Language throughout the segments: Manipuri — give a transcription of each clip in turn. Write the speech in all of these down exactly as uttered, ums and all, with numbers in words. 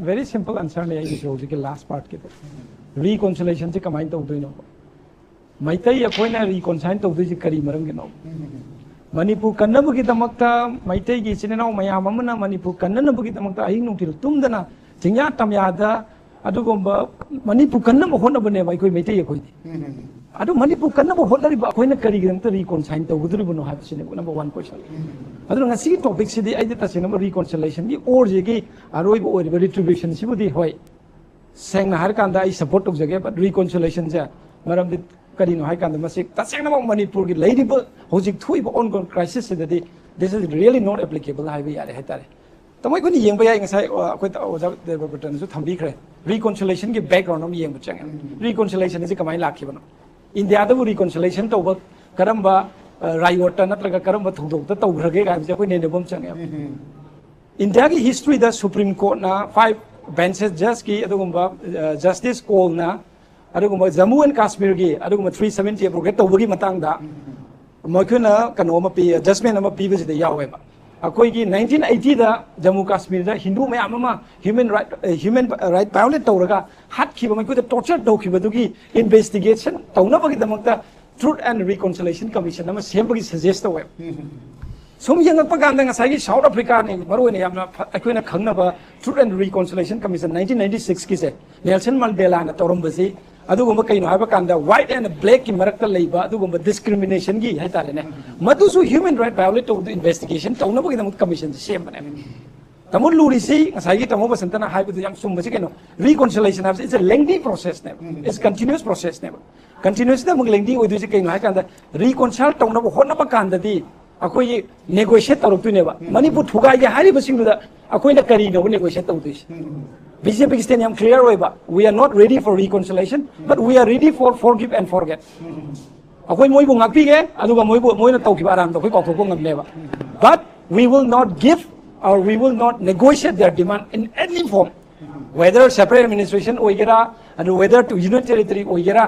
Very simple answer ꯅꯦ ꯑꯩꯒꯤꯁꯨ ꯍꯧꯖꯤꯛꯀꯤ last part ꯀꯤꯗꯣ꯫ Reconciliation ꯁꯦ ꯀꯃꯥꯏꯅ ꯇꯧꯗꯣꯏꯅꯣ? ꯃꯩꯇꯩ ꯑꯩꯈꯣꯏꯅ reconcile ꯇꯧꯗꯣꯏꯁꯦ ꯀꯔꯤ ꯃꯔꯝꯒꯤꯅꯣ? ꯃꯅꯤꯄꯨꯔ ꯀꯟꯅꯕꯒꯤꯗꯃꯛꯇ ꯃꯩꯇꯩꯒꯤ ꯏꯆꯤꯟ ꯏꯅꯥꯎ ꯃꯌꯥꯝ ꯑꯃꯅ ꯃꯅꯤꯄꯨꯔ ꯀꯟꯅꯅꯕꯒꯤꯗꯃꯛꯇ ꯑꯍꯤꯡ ꯅꯨꯡꯊꯤꯜ ꯇꯨꯝꯗꯅ ꯆꯤꯡꯌꯥ ꯇꯝꯌꯥꯗ ꯑꯗꯨꯒꯨꯝꯕ ꯃꯅꯤꯄꯨꯔ ꯀꯟꯅꯕ ꯍꯣꯠꯅꯕꯅꯦꯕ ꯑꯩꯈꯣꯏ ꯃꯩꯇꯩ ꯑꯩꯈꯣꯏꯗꯤ꯫ ꯑꯗꯨ ꯃꯅꯤꯄꯨꯔ ꯀꯟꯅꯕ ꯍꯣꯠꯅꯔꯤꯕ ꯑꯩꯈꯣꯏꯅ ꯀꯔꯤꯒꯤꯗꯃꯛꯇ reconcile ꯇꯧꯒꯗꯧꯔꯤꯕꯅꯣ ꯍꯥꯏꯕꯁꯤꯅꯦ number one question꯫ ꯑꯗꯨꯅ ꯉꯁꯤꯒꯤ topic ꯁꯤꯗꯤ ꯑꯩꯗꯤ ꯇꯁꯦꯡꯅ reconciliation ꯒꯤ ꯑꯣꯔꯁꯤꯒꯤ ꯑꯔꯣꯏꯕ ꯑꯣꯏꯔꯤꯕ retribution ꯁꯤꯕꯨꯗꯤ ꯍꯣꯏ, ꯁꯦꯡꯅ ꯍꯥꯏꯔꯀꯥꯟꯗ ꯑꯩ support ꯇꯧꯖꯒꯦ꯫ But reconciliation ꯁꯦ ꯃꯔꯝꯗꯤ ꯀꯔꯤꯅꯣ ꯍꯥꯏꯀꯥꯟꯗ ꯃꯁꯤ ꯇꯁꯦꯡꯅꯃꯛ ꯃꯅꯤꯄꯨꯔꯒꯤ ꯂꯩꯔꯤꯕ ꯍꯧꯖꯤꯛ ꯊꯣꯛꯏꯕ ongoing crisis ꯁꯤꯗꯗꯤ this is really not applicable ꯍꯥꯏꯕ ꯌꯥꯔꯦ ꯍꯥꯏꯇꯥꯔꯦ꯫ ꯇꯥꯃꯣ ꯑꯩꯈꯣꯏꯅ ꯌꯦꯡꯕ ꯌꯥꯏ, ꯉꯁꯥꯏ ꯑ, ꯑꯩꯈꯣꯏ ꯑꯣꯖꯥ ꯗꯦꯕꯕ꯭ꯔꯇꯅꯁꯨ ꯊꯝꯕꯤꯈ꯭ꯔꯦ꯫ Reconciliation ꯒꯤ background ꯑꯃ ꯌꯦꯡꯕ ꯆꯪꯉꯦ꯫ Reconciliation ꯑꯁꯤ ꯀꯃꯥꯏꯅ ꯂꯥꯛꯈꯤꯕꯅꯣ? ꯏꯟꯗꯤꯌꯥꯗꯕꯨ reconciliation ꯇꯧꯕ ꯀꯔꯝꯕ ꯑ, ꯔꯥꯏꯌꯣꯠꯇ ꯅꯠꯇ꯭ꯔꯒ ꯀꯔꯝꯕ ꯊꯧꯗꯣꯛꯇ ꯇꯧꯈ꯭ꯔꯒꯦ ꯍꯥꯏꯕꯁꯦ ꯑꯩꯈꯣꯏ ꯅꯩꯅꯕ ꯑꯃ ꯆꯪꯉꯦ꯫ ꯏꯟꯗꯤꯌꯥꯒꯤ history ꯗ Supreme Court ꯅ five benches judge ꯀꯤ ꯑꯗꯨꯒꯨꯝꯕ ꯖꯁꯇꯤꯁ ꯀꯣꯜꯅ ꯑꯗꯨꯒꯨꯝꯕ ꯖꯃꯨ ꯑꯦꯟ ꯀꯥꯁꯃꯤꯔꯒꯤ ꯑꯗꯨꯒꯨꯝꯕ three seventy abrogate ꯇꯧꯕꯒꯤ ꯃꯇꯥꯡꯗ ꯃꯈꯣꯏꯅ ꯀꯩꯅꯣ ꯑꯃ ꯄꯤ, judgment ꯑꯃ ꯄꯤꯕꯁꯤꯗ ꯌꯥꯎꯋꯦꯕ꯫ ꯑꯩꯈꯣꯏꯒꯤ nineteen eighty ꯗ ꯖꯃꯨ ꯀꯥꯁꯃꯤꯔꯗ ꯍꯤꯟꯗꯨ ꯃꯌꯥꯝ ꯑꯃ human right human right violate ꯇꯧꯔꯒ ꯍꯥꯠꯈꯤꯕ, ꯃꯈꯣꯏꯗ torture ꯇꯧꯈꯤꯕꯗꯨꯒꯤ investigation ꯇꯧꯅꯕꯒꯤꯗꯃꯛꯇ Truth and Reconciliation Commission ꯑꯃ ꯁꯦꯝꯕꯒꯤ suggest ꯇꯧꯋꯦ꯫ ꯁꯨꯝ ꯌꯦꯡꯉꯛꯄ ꯀꯥꯟꯗ ꯉꯁꯥꯏꯒꯤ ꯁꯥꯎꯠ ꯑꯐ꯭ꯔꯤꯀꯥꯅꯤ ꯃꯔꯨꯑꯣꯏꯅ ꯌꯥꯝꯅ ꯐ- ꯑꯩꯈꯣꯏꯅ ꯈꯪꯅꯕ Truth and Reconciliation Commission nineteen ninety six ꯀꯤꯁꯦ ꯅꯦꯜꯁꯟ ꯃꯟꯗꯦꯂꯥꯅ ꯇꯧꯔꯝꯕꯁꯤ ꯑꯗꯨꯒꯨꯝꯕ ꯀꯩꯅꯣ ꯍꯥꯏꯕ ꯀꯥꯟꯗ white and black ꯀꯤ ꯃꯔꯛꯇ ꯂꯩꯕ ꯑꯗꯨꯒꯨꯝꯕ discrimination ꯒꯤ ꯍꯥꯏꯇꯥꯔꯦꯅꯦ, ꯃꯗꯨꯁꯨ human right violate ꯇꯧꯕꯗꯨ investigation ꯇꯧꯅꯕꯒꯤꯗꯃꯛ commission ꯁꯦꯝꯕꯅꯦ꯫ ꯇꯥꯃꯣ ꯂꯨꯔꯤꯁꯤ ꯉꯁꯥꯏꯒꯤ ꯇꯥꯃꯣ ꯕꯁꯟꯇꯅ ꯍꯥꯏꯕꯗꯨ ꯌꯥꯝ ꯆꯨꯝꯕꯁꯤ ꯀꯩꯅꯣ, reconciliation ꯍꯥꯏꯕꯁꯤ it's a lengthy process ꯅꯦꯕ, it's continuous process ꯅꯦꯕ꯫ Continuous ꯅ ꯑꯃꯨꯛ lengthy ꯑꯣꯏꯗꯣꯏꯁꯤ ꯀꯩꯅꯣ ꯍꯥꯏ ꯀꯥꯟꯗ reconcile ꯇꯧꯅꯕ ꯍꯣꯠꯅꯕ ꯀꯥꯟꯗꯗꯤ ꯑꯩꯈꯣꯏꯒꯤ negotiate ꯇꯧꯔꯛꯇꯣꯏꯅꯦꯕ꯫ ꯃꯅꯤꯄꯨꯔ ꯊꯨꯒꯥꯏꯒꯦ ꯍꯥꯏꯔꯤꯕꯁꯤꯡꯗꯨꯗ ꯑꯩꯈꯣꯏꯅ ꯀꯔꯤꯅꯣꯕ negotiate ꯇꯧꯗꯣꯏꯁꯤ? ꯕꯤ ꯖꯦ ꯄꯤꯒꯤ stand ꯌꯥꯝ clear ꯑꯣꯏꯕ, we are not ready for reconciliation but we are ready for forgive and forget꯫ ꯑꯩꯈꯣꯏ ꯃꯣꯏꯕꯨ ꯉꯥꯛꯄꯤꯒꯦ ꯑꯗꯨꯒ ꯃꯣꯏꯕꯨ ꯃꯣꯏꯅ ꯇꯧꯈꯤꯕ ꯑꯔꯥꯟꯕꯗꯣ ꯑꯩꯈꯣꯏ ꯀꯥꯎꯊꯣꯛꯄ ꯉꯝꯅꯦꯕ꯫ But we will not give or we will not negotiate their demand in any form, whether separate administration ꯑꯣꯏꯒꯦꯔꯥ ꯑꯗꯨ whether to union territory ꯑꯣꯏꯒꯦꯔꯥ,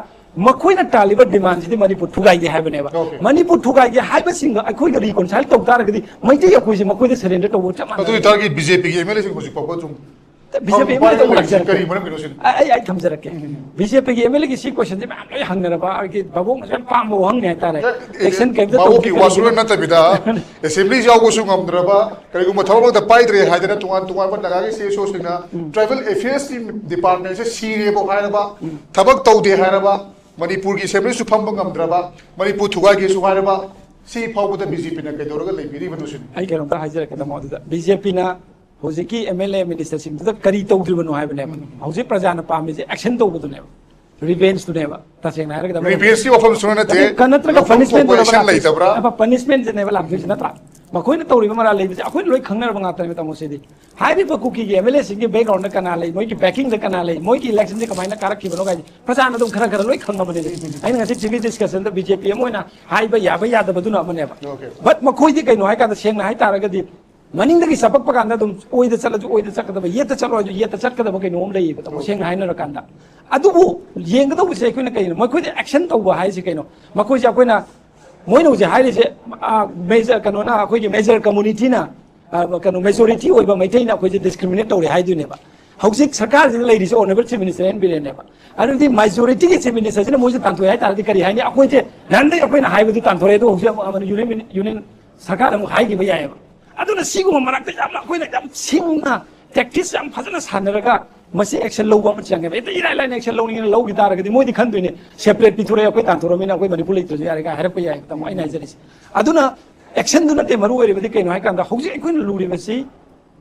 ꯃꯈꯣꯏꯅ ꯇꯥꯜꯂꯤꯕ demand ꯁꯤꯗꯤ ꯃꯅꯤꯄꯨꯔ ꯊꯨꯒꯥꯏꯒꯦ ꯍꯥꯏꯕꯅꯦꯕ꯫ Okay꯫ ꯃꯅꯤꯄꯨꯔ ꯊꯨꯒꯥꯏꯒꯦ ꯍꯥꯏꯕꯁꯤꯡꯒ ꯑꯩꯈꯣꯏꯒ reconcile ꯇꯧ ꯇꯥꯔꯒꯗꯤ ꯃꯩꯇꯩ ꯑꯩꯈꯣꯏꯁꯦ ꯃꯈꯣꯏꯗ surrender ꯇꯧꯕ ꯆꯞ ꯑꯗꯨ ꯃꯥꯟꯅꯩ꯫ ꯑꯣꯏꯇꯥꯔꯒꯗꯤ ꯕꯤ ꯖꯦ ꯄꯤꯒꯤ ꯑꯦꯝ ꯑꯦꯜ ꯑꯦꯁꯤꯡ ꯍꯧꯖꯤꯛ ꯐꯥꯎꯕ ꯁꯨꯝ B J P M L ꯑꯦꯗ ꯑꯃꯨꯛ ꯂꯥꯛꯆꯔꯛꯀꯦ꯫ ꯀꯔꯤ ꯃꯔꯝꯒꯤꯅꯣ ꯁꯤꯅꯤ? ꯑꯩ, ꯑꯩ, ꯑꯩ ꯊꯝꯖꯔꯛꯀꯦ꯫ ꯕꯤ ꯖꯦ ꯄꯤꯒꯤ ꯑꯦꯝ ꯑꯦꯜ ꯑꯦꯒꯤ ꯁꯤ ꯀꯣꯏꯁꯟꯁꯦ ꯃꯌꯥꯝ ꯂꯣꯏ ꯍꯪꯅꯔꯕ, ꯑꯩꯒꯤ ꯚꯥꯕꯣꯛꯅꯁꯨ ꯌꯥꯝ ꯄꯥꯝꯕ ꯋꯥꯍꯪꯅꯤ ꯍꯥꯏꯇꯥꯔꯦ꯫ ꯑꯦ, ꯑꯦ, ꯑꯦꯛꯁꯟ ꯀꯩꯝꯇ ꯚꯥꯕꯣꯛꯀꯤ ꯇꯧꯗ꯭ꯔꯤ ꯋꯥꯁꯨ ꯂꯣꯏ ꯀꯔꯤꯒꯤꯅꯣ? ꯅꯠꯇꯕꯤꯗ, ꯑꯦꯁꯦꯝꯕ꯭ꯂꯤ ꯌꯥꯎꯕꯁꯨ ꯉꯝꯗ꯭ꯔꯕ, ꯀꯔꯤꯒꯨꯝꯕ ꯊꯕꯛ ꯑꯃꯇ ꯄꯥꯏꯗ꯭ꯔꯦ ꯍꯥꯏꯗꯅ ꯇꯣꯉꯥꯟ ꯇꯣꯉꯥꯟꯕ ꯅꯥꯒꯥꯒꯤ ꯁꯤ ꯑꯦꯁ ꯑꯣꯁꯤꯡꯅ ꯎꯝ꯫ ꯇ꯭ꯔꯥꯏꯕꯦꯜ ꯑꯦꯐꯤꯌꯔꯁꯀꯤ ꯗꯤꯄꯥꯔꯠꯃꯦꯟꯁꯦ ꯁꯤꯔꯦꯕꯨ ꯍꯥꯏꯔꯕ, ꯎꯝ꯫ ꯊꯕꯛ ꯇꯧꯗꯦ ꯍꯥꯏꯔꯕ, ꯃꯅꯤꯄꯨꯔꯒꯤ ꯑꯦꯁꯦꯝꯕ꯭ꯂꯤꯁꯨ ꯐꯝꯕ ꯉꯝꯗ꯭ꯔꯕ, ꯃꯅꯤꯄꯨꯔ ꯊꯨꯒꯥꯏꯒꯦꯁꯨ ꯍꯥꯏꯔꯕ, ꯁꯤ ꯐꯥꯎꯕꯗ ꯕꯤ ꯖꯦ ꯄꯤꯅ ꯀꯩꯗꯧꯔꯒ ꯂꯩꯕꯤꯔꯤꯕꯅꯣ ꯁꯤꯅꯤ? ꯑꯩ ꯀꯩꯅꯣꯝꯇ ꯍꯥꯏꯖꯔꯛꯀꯦ, ꯇꯥꯃꯣ꯫ ꯑꯗꯨꯗ ꯕꯤ ꯖꯦ ꯄꯤꯅ ꯍꯧꯖꯤꯛꯀꯤ ꯑꯦꯝ ꯑꯦꯜ ꯑꯦ ꯃꯤꯅꯤꯁꯇꯔꯁꯤꯡꯗꯨꯗ ꯀꯔꯤ ꯇꯧꯗ꯭ꯔꯤꯕꯅꯣ ꯍꯥꯏꯕꯅꯦꯕ꯫ ꯍꯧꯖꯤꯛ ꯄ꯭ꯔꯖꯥꯅ ꯄꯥꯝꯃꯤꯁꯦ ꯑꯦꯛꯁꯟ ꯇꯧꯕꯗꯨꯅꯦꯕ, ꯔꯤꯚꯦꯟꯁꯇꯨꯅꯦꯕ꯫ ꯇꯁꯦꯡꯅ ꯍꯥꯏꯔꯒꯗꯤ ꯔꯤꯚꯦꯟꯁꯀꯤ ꯋꯥꯐꯝꯁꯨ ꯅꯠꯇꯦ, ꯅꯠꯇꯦ, ꯀ-, ꯅꯠꯇ꯭ꯔꯒ ꯂꯧꯐꯝ ꯄꯅꯤꯁꯃꯦꯟ ꯊꯣꯛꯄ ꯑꯦꯛꯁꯟ ꯂꯩꯇꯕ꯭ꯔꯥ? ꯄꯅꯤꯁꯃꯦꯟꯁꯤꯅꯦꯕ ꯂꯥꯛꯇꯣꯏꯁꯤ, ꯅꯠꯇ꯭ꯔꯥ? ꯃꯈꯣꯏꯅ ꯇꯧꯔꯤꯕ ꯃꯔꯥꯜ ꯂꯩꯕꯁꯦ ꯑꯩꯈꯣꯏꯅ ꯂꯣꯏ ꯈꯪꯅꯔꯕ ꯉꯥꯛꯇꯅꯦꯕ, ꯇꯥꯃꯣ꯫ ꯁꯤꯗꯤ ꯍꯥꯏꯔꯤꯕ ꯀꯨꯀꯤꯒꯤ ꯑꯦꯝ ꯑꯦꯜ ꯑꯦꯁꯤꯡꯒꯤ ꯕꯦꯛꯒ꯭ꯔꯥꯎꯟꯗ ꯀꯅꯥ ꯂꯩ, ꯃꯣꯏꯒꯤ ꯕꯦꯀꯤꯡꯗ ꯀꯅꯥ ꯂꯩ, ꯃꯣꯏꯒꯤ ꯏꯂꯦꯛꯁꯟꯁꯦ ꯀꯃꯥꯏꯅ ꯀꯥꯔꯛꯈꯤꯕꯅꯣ ꯀꯥꯏꯁꯦ ꯄ꯭ꯔꯖꯥꯅ ꯑꯗꯨꯝ ꯈꯔ ꯈꯔ ꯂꯣꯏ ꯈꯪꯉꯕꯅꯦ꯫ ꯑꯩꯅ ꯉꯁꯤ ꯆꯤꯐ ꯗꯤꯁꯀꯁꯟꯗ ꯕꯤ ꯖꯦ ꯄꯤ ꯑꯃ ꯑꯣꯏꯅ ꯍꯥꯏꯕ ꯌꯥꯕ ꯌꯥꯗꯕꯗꯨꯅ ꯑꯃꯅꯦꯕ꯫ Okay. ꯕꯠ ꯃꯈꯣꯏꯗꯤ ꯀꯩꯅꯣ ꯍꯥꯏꯀꯥꯟꯗ, ꯁꯦꯡꯅ ꯍꯥꯏꯇꯥꯔꯒꯗꯤ, ꯃꯅꯤꯡꯗꯒꯤ ꯆꯄꯛꯄ ꯀꯥꯟꯗ ꯑꯗꯨꯝ ꯑꯣꯏꯗ ꯆꯠꯂꯁꯨ ꯑꯣꯏꯗ ꯆꯠꯀꯗꯕ, ꯌꯦꯠꯇ ꯆꯠꯂꯣ ꯍꯥꯏꯁꯨ ꯌꯦꯠꯇ ꯆꯠꯀꯗꯕ ꯀꯩꯅꯣꯝ ꯂꯩꯌꯦꯕ, ꯇꯥꯃꯣ, ꯁꯦꯡꯅ ꯍꯥꯏꯅꯔꯀꯥꯟꯗ꯫ ꯑꯗꯨꯕꯨ ꯌꯦꯡꯒꯗꯧꯕꯁꯦ ꯑꯩꯈꯣꯏꯅ ꯀꯩꯅꯣ, ꯃꯈꯣꯏꯗ ꯑꯦꯛꯁꯟ ꯇꯧꯕ ꯍꯥꯏꯁꯦ ꯀꯩꯅꯣ? ꯃꯈꯣꯏꯁꯦ ꯑꯩꯈꯣꯏꯅ, ꯃꯣꯏꯅ ꯍꯧꯖꯤꯛ ꯍꯥꯏꯔꯤꯁꯦ, ꯑ, ꯃꯦꯖꯔ, ꯀꯩꯅꯣꯅ, ꯑꯩꯈꯣꯏꯒꯤ ꯃꯦꯖꯔ ꯀꯝꯃꯨꯅꯤꯇꯤꯅ, ꯑ, ꯀꯩꯅꯣ, ꯃꯦꯖꯣꯔꯤꯇꯤ ꯑꯣꯏꯕ ꯃꯩꯇꯩꯅ ꯑꯩꯈꯣꯏꯁꯦ ꯗꯤꯁꯀ꯭ꯔꯤꯃꯤꯅꯦꯠ ꯇꯧꯔꯦ ꯍꯥꯏꯗꯣꯏꯅꯦꯕ꯫ ꯍꯧꯖꯤꯛ ꯁꯔꯀꯥꯔꯁꯤꯗ ꯂꯩꯔꯤꯁꯦ ꯑꯣꯅꯔꯦꯕꯜ ꯆꯤꯐ ꯃꯤꯅꯤꯁꯇꯔ ꯑꯦꯟ ꯕꯤꯔꯦꯟꯅꯦꯕ꯫ ꯑꯗꯨꯗꯤ ꯃꯦꯖꯣꯔꯤꯇꯤꯒꯤ ꯆꯤꯐ ꯃꯤꯅꯤꯁꯇꯔꯁꯤꯅ ꯃꯣꯏꯁꯦ ꯇꯥꯟꯊꯣꯛꯑꯦ ꯍꯥꯏꯇꯥꯔꯗꯤ ꯀꯔꯤ ꯍꯥꯏꯅꯤ? ꯑꯩꯈꯣꯏꯁꯦ ꯅꯍꯥꯟꯗꯩ ꯑꯩꯈꯣꯏꯅ ꯍꯥꯏꯕꯗꯨ ꯇꯥꯟꯊꯣꯔꯛꯑꯦ, ꯑꯗꯣ ꯍꯧꯖꯤꯛ ꯑꯃꯨꯛ ꯑꯃꯅ ꯌꯨꯅꯤꯌꯟ, ꯌꯨꯅꯤꯌꯟ ꯁꯔꯀꯥꯔꯅ ꯑꯃꯨꯛ ꯍꯥꯏꯈꯤꯕ ꯌꯥꯏꯑꯕ꯫ ꯑꯗꯨꯅ ꯁꯤꯒꯨꯝꯕ ꯃꯔꯛꯇ ꯌꯥꯝꯅ ꯑꯩꯈꯣꯏꯅ ꯌꯥꯝ ꯁꯤꯡꯅ, ꯇꯦꯛꯇꯤꯛꯁ ꯌꯥꯝ ꯐꯖꯅ ꯁꯥꯟꯅꯔꯒ ꯃꯁꯤ ꯑꯦꯛꯁꯟ ꯂꯧꯕ ꯑꯃ ꯆꯪꯉꯦꯕ꯫ ꯍꯦꯛꯇ ꯏꯔꯥꯏ ꯂꯥꯏꯅ ꯑꯦꯛꯁꯟ ꯂꯧꯅꯤꯡꯉꯦꯅ ꯂꯧꯈꯤ ꯇꯥꯔꯒꯗꯤ ꯃꯣꯏꯗꯤ ꯈꯟꯗꯣꯏꯅꯦ, ꯁꯦꯄꯔꯦꯠ ꯄꯤꯊꯣꯔꯛꯑꯦ, ꯑꯩꯈꯣꯏ ꯇꯥꯟꯊꯣꯔꯛꯑꯃꯤꯅ ꯑꯩꯈꯣꯏ ꯃꯅꯤꯄꯨꯔ ꯂꯩꯇ꯭ꯔꯁꯨ ꯌꯥꯔꯦ ꯀꯥꯏ ꯍꯥꯏꯔꯛꯄ ꯌꯥꯏ, ꯇꯥꯃꯣ, ꯑꯩꯅ ꯍꯥꯏꯖꯔꯤꯁꯦ꯫ ꯑꯗꯨꯅ ꯑꯦꯛꯁꯟꯗꯨ ꯅꯠꯇꯦ ꯃꯔꯨ ꯑꯣꯏꯔꯤꯕꯗꯤ, ꯀꯩꯅꯣ ꯍꯥꯏꯀꯥꯟꯗ ꯍꯧꯖꯤꯛ ꯑꯩꯈꯣꯏꯅ ꯂꯨꯔꯤꯕꯁꯤ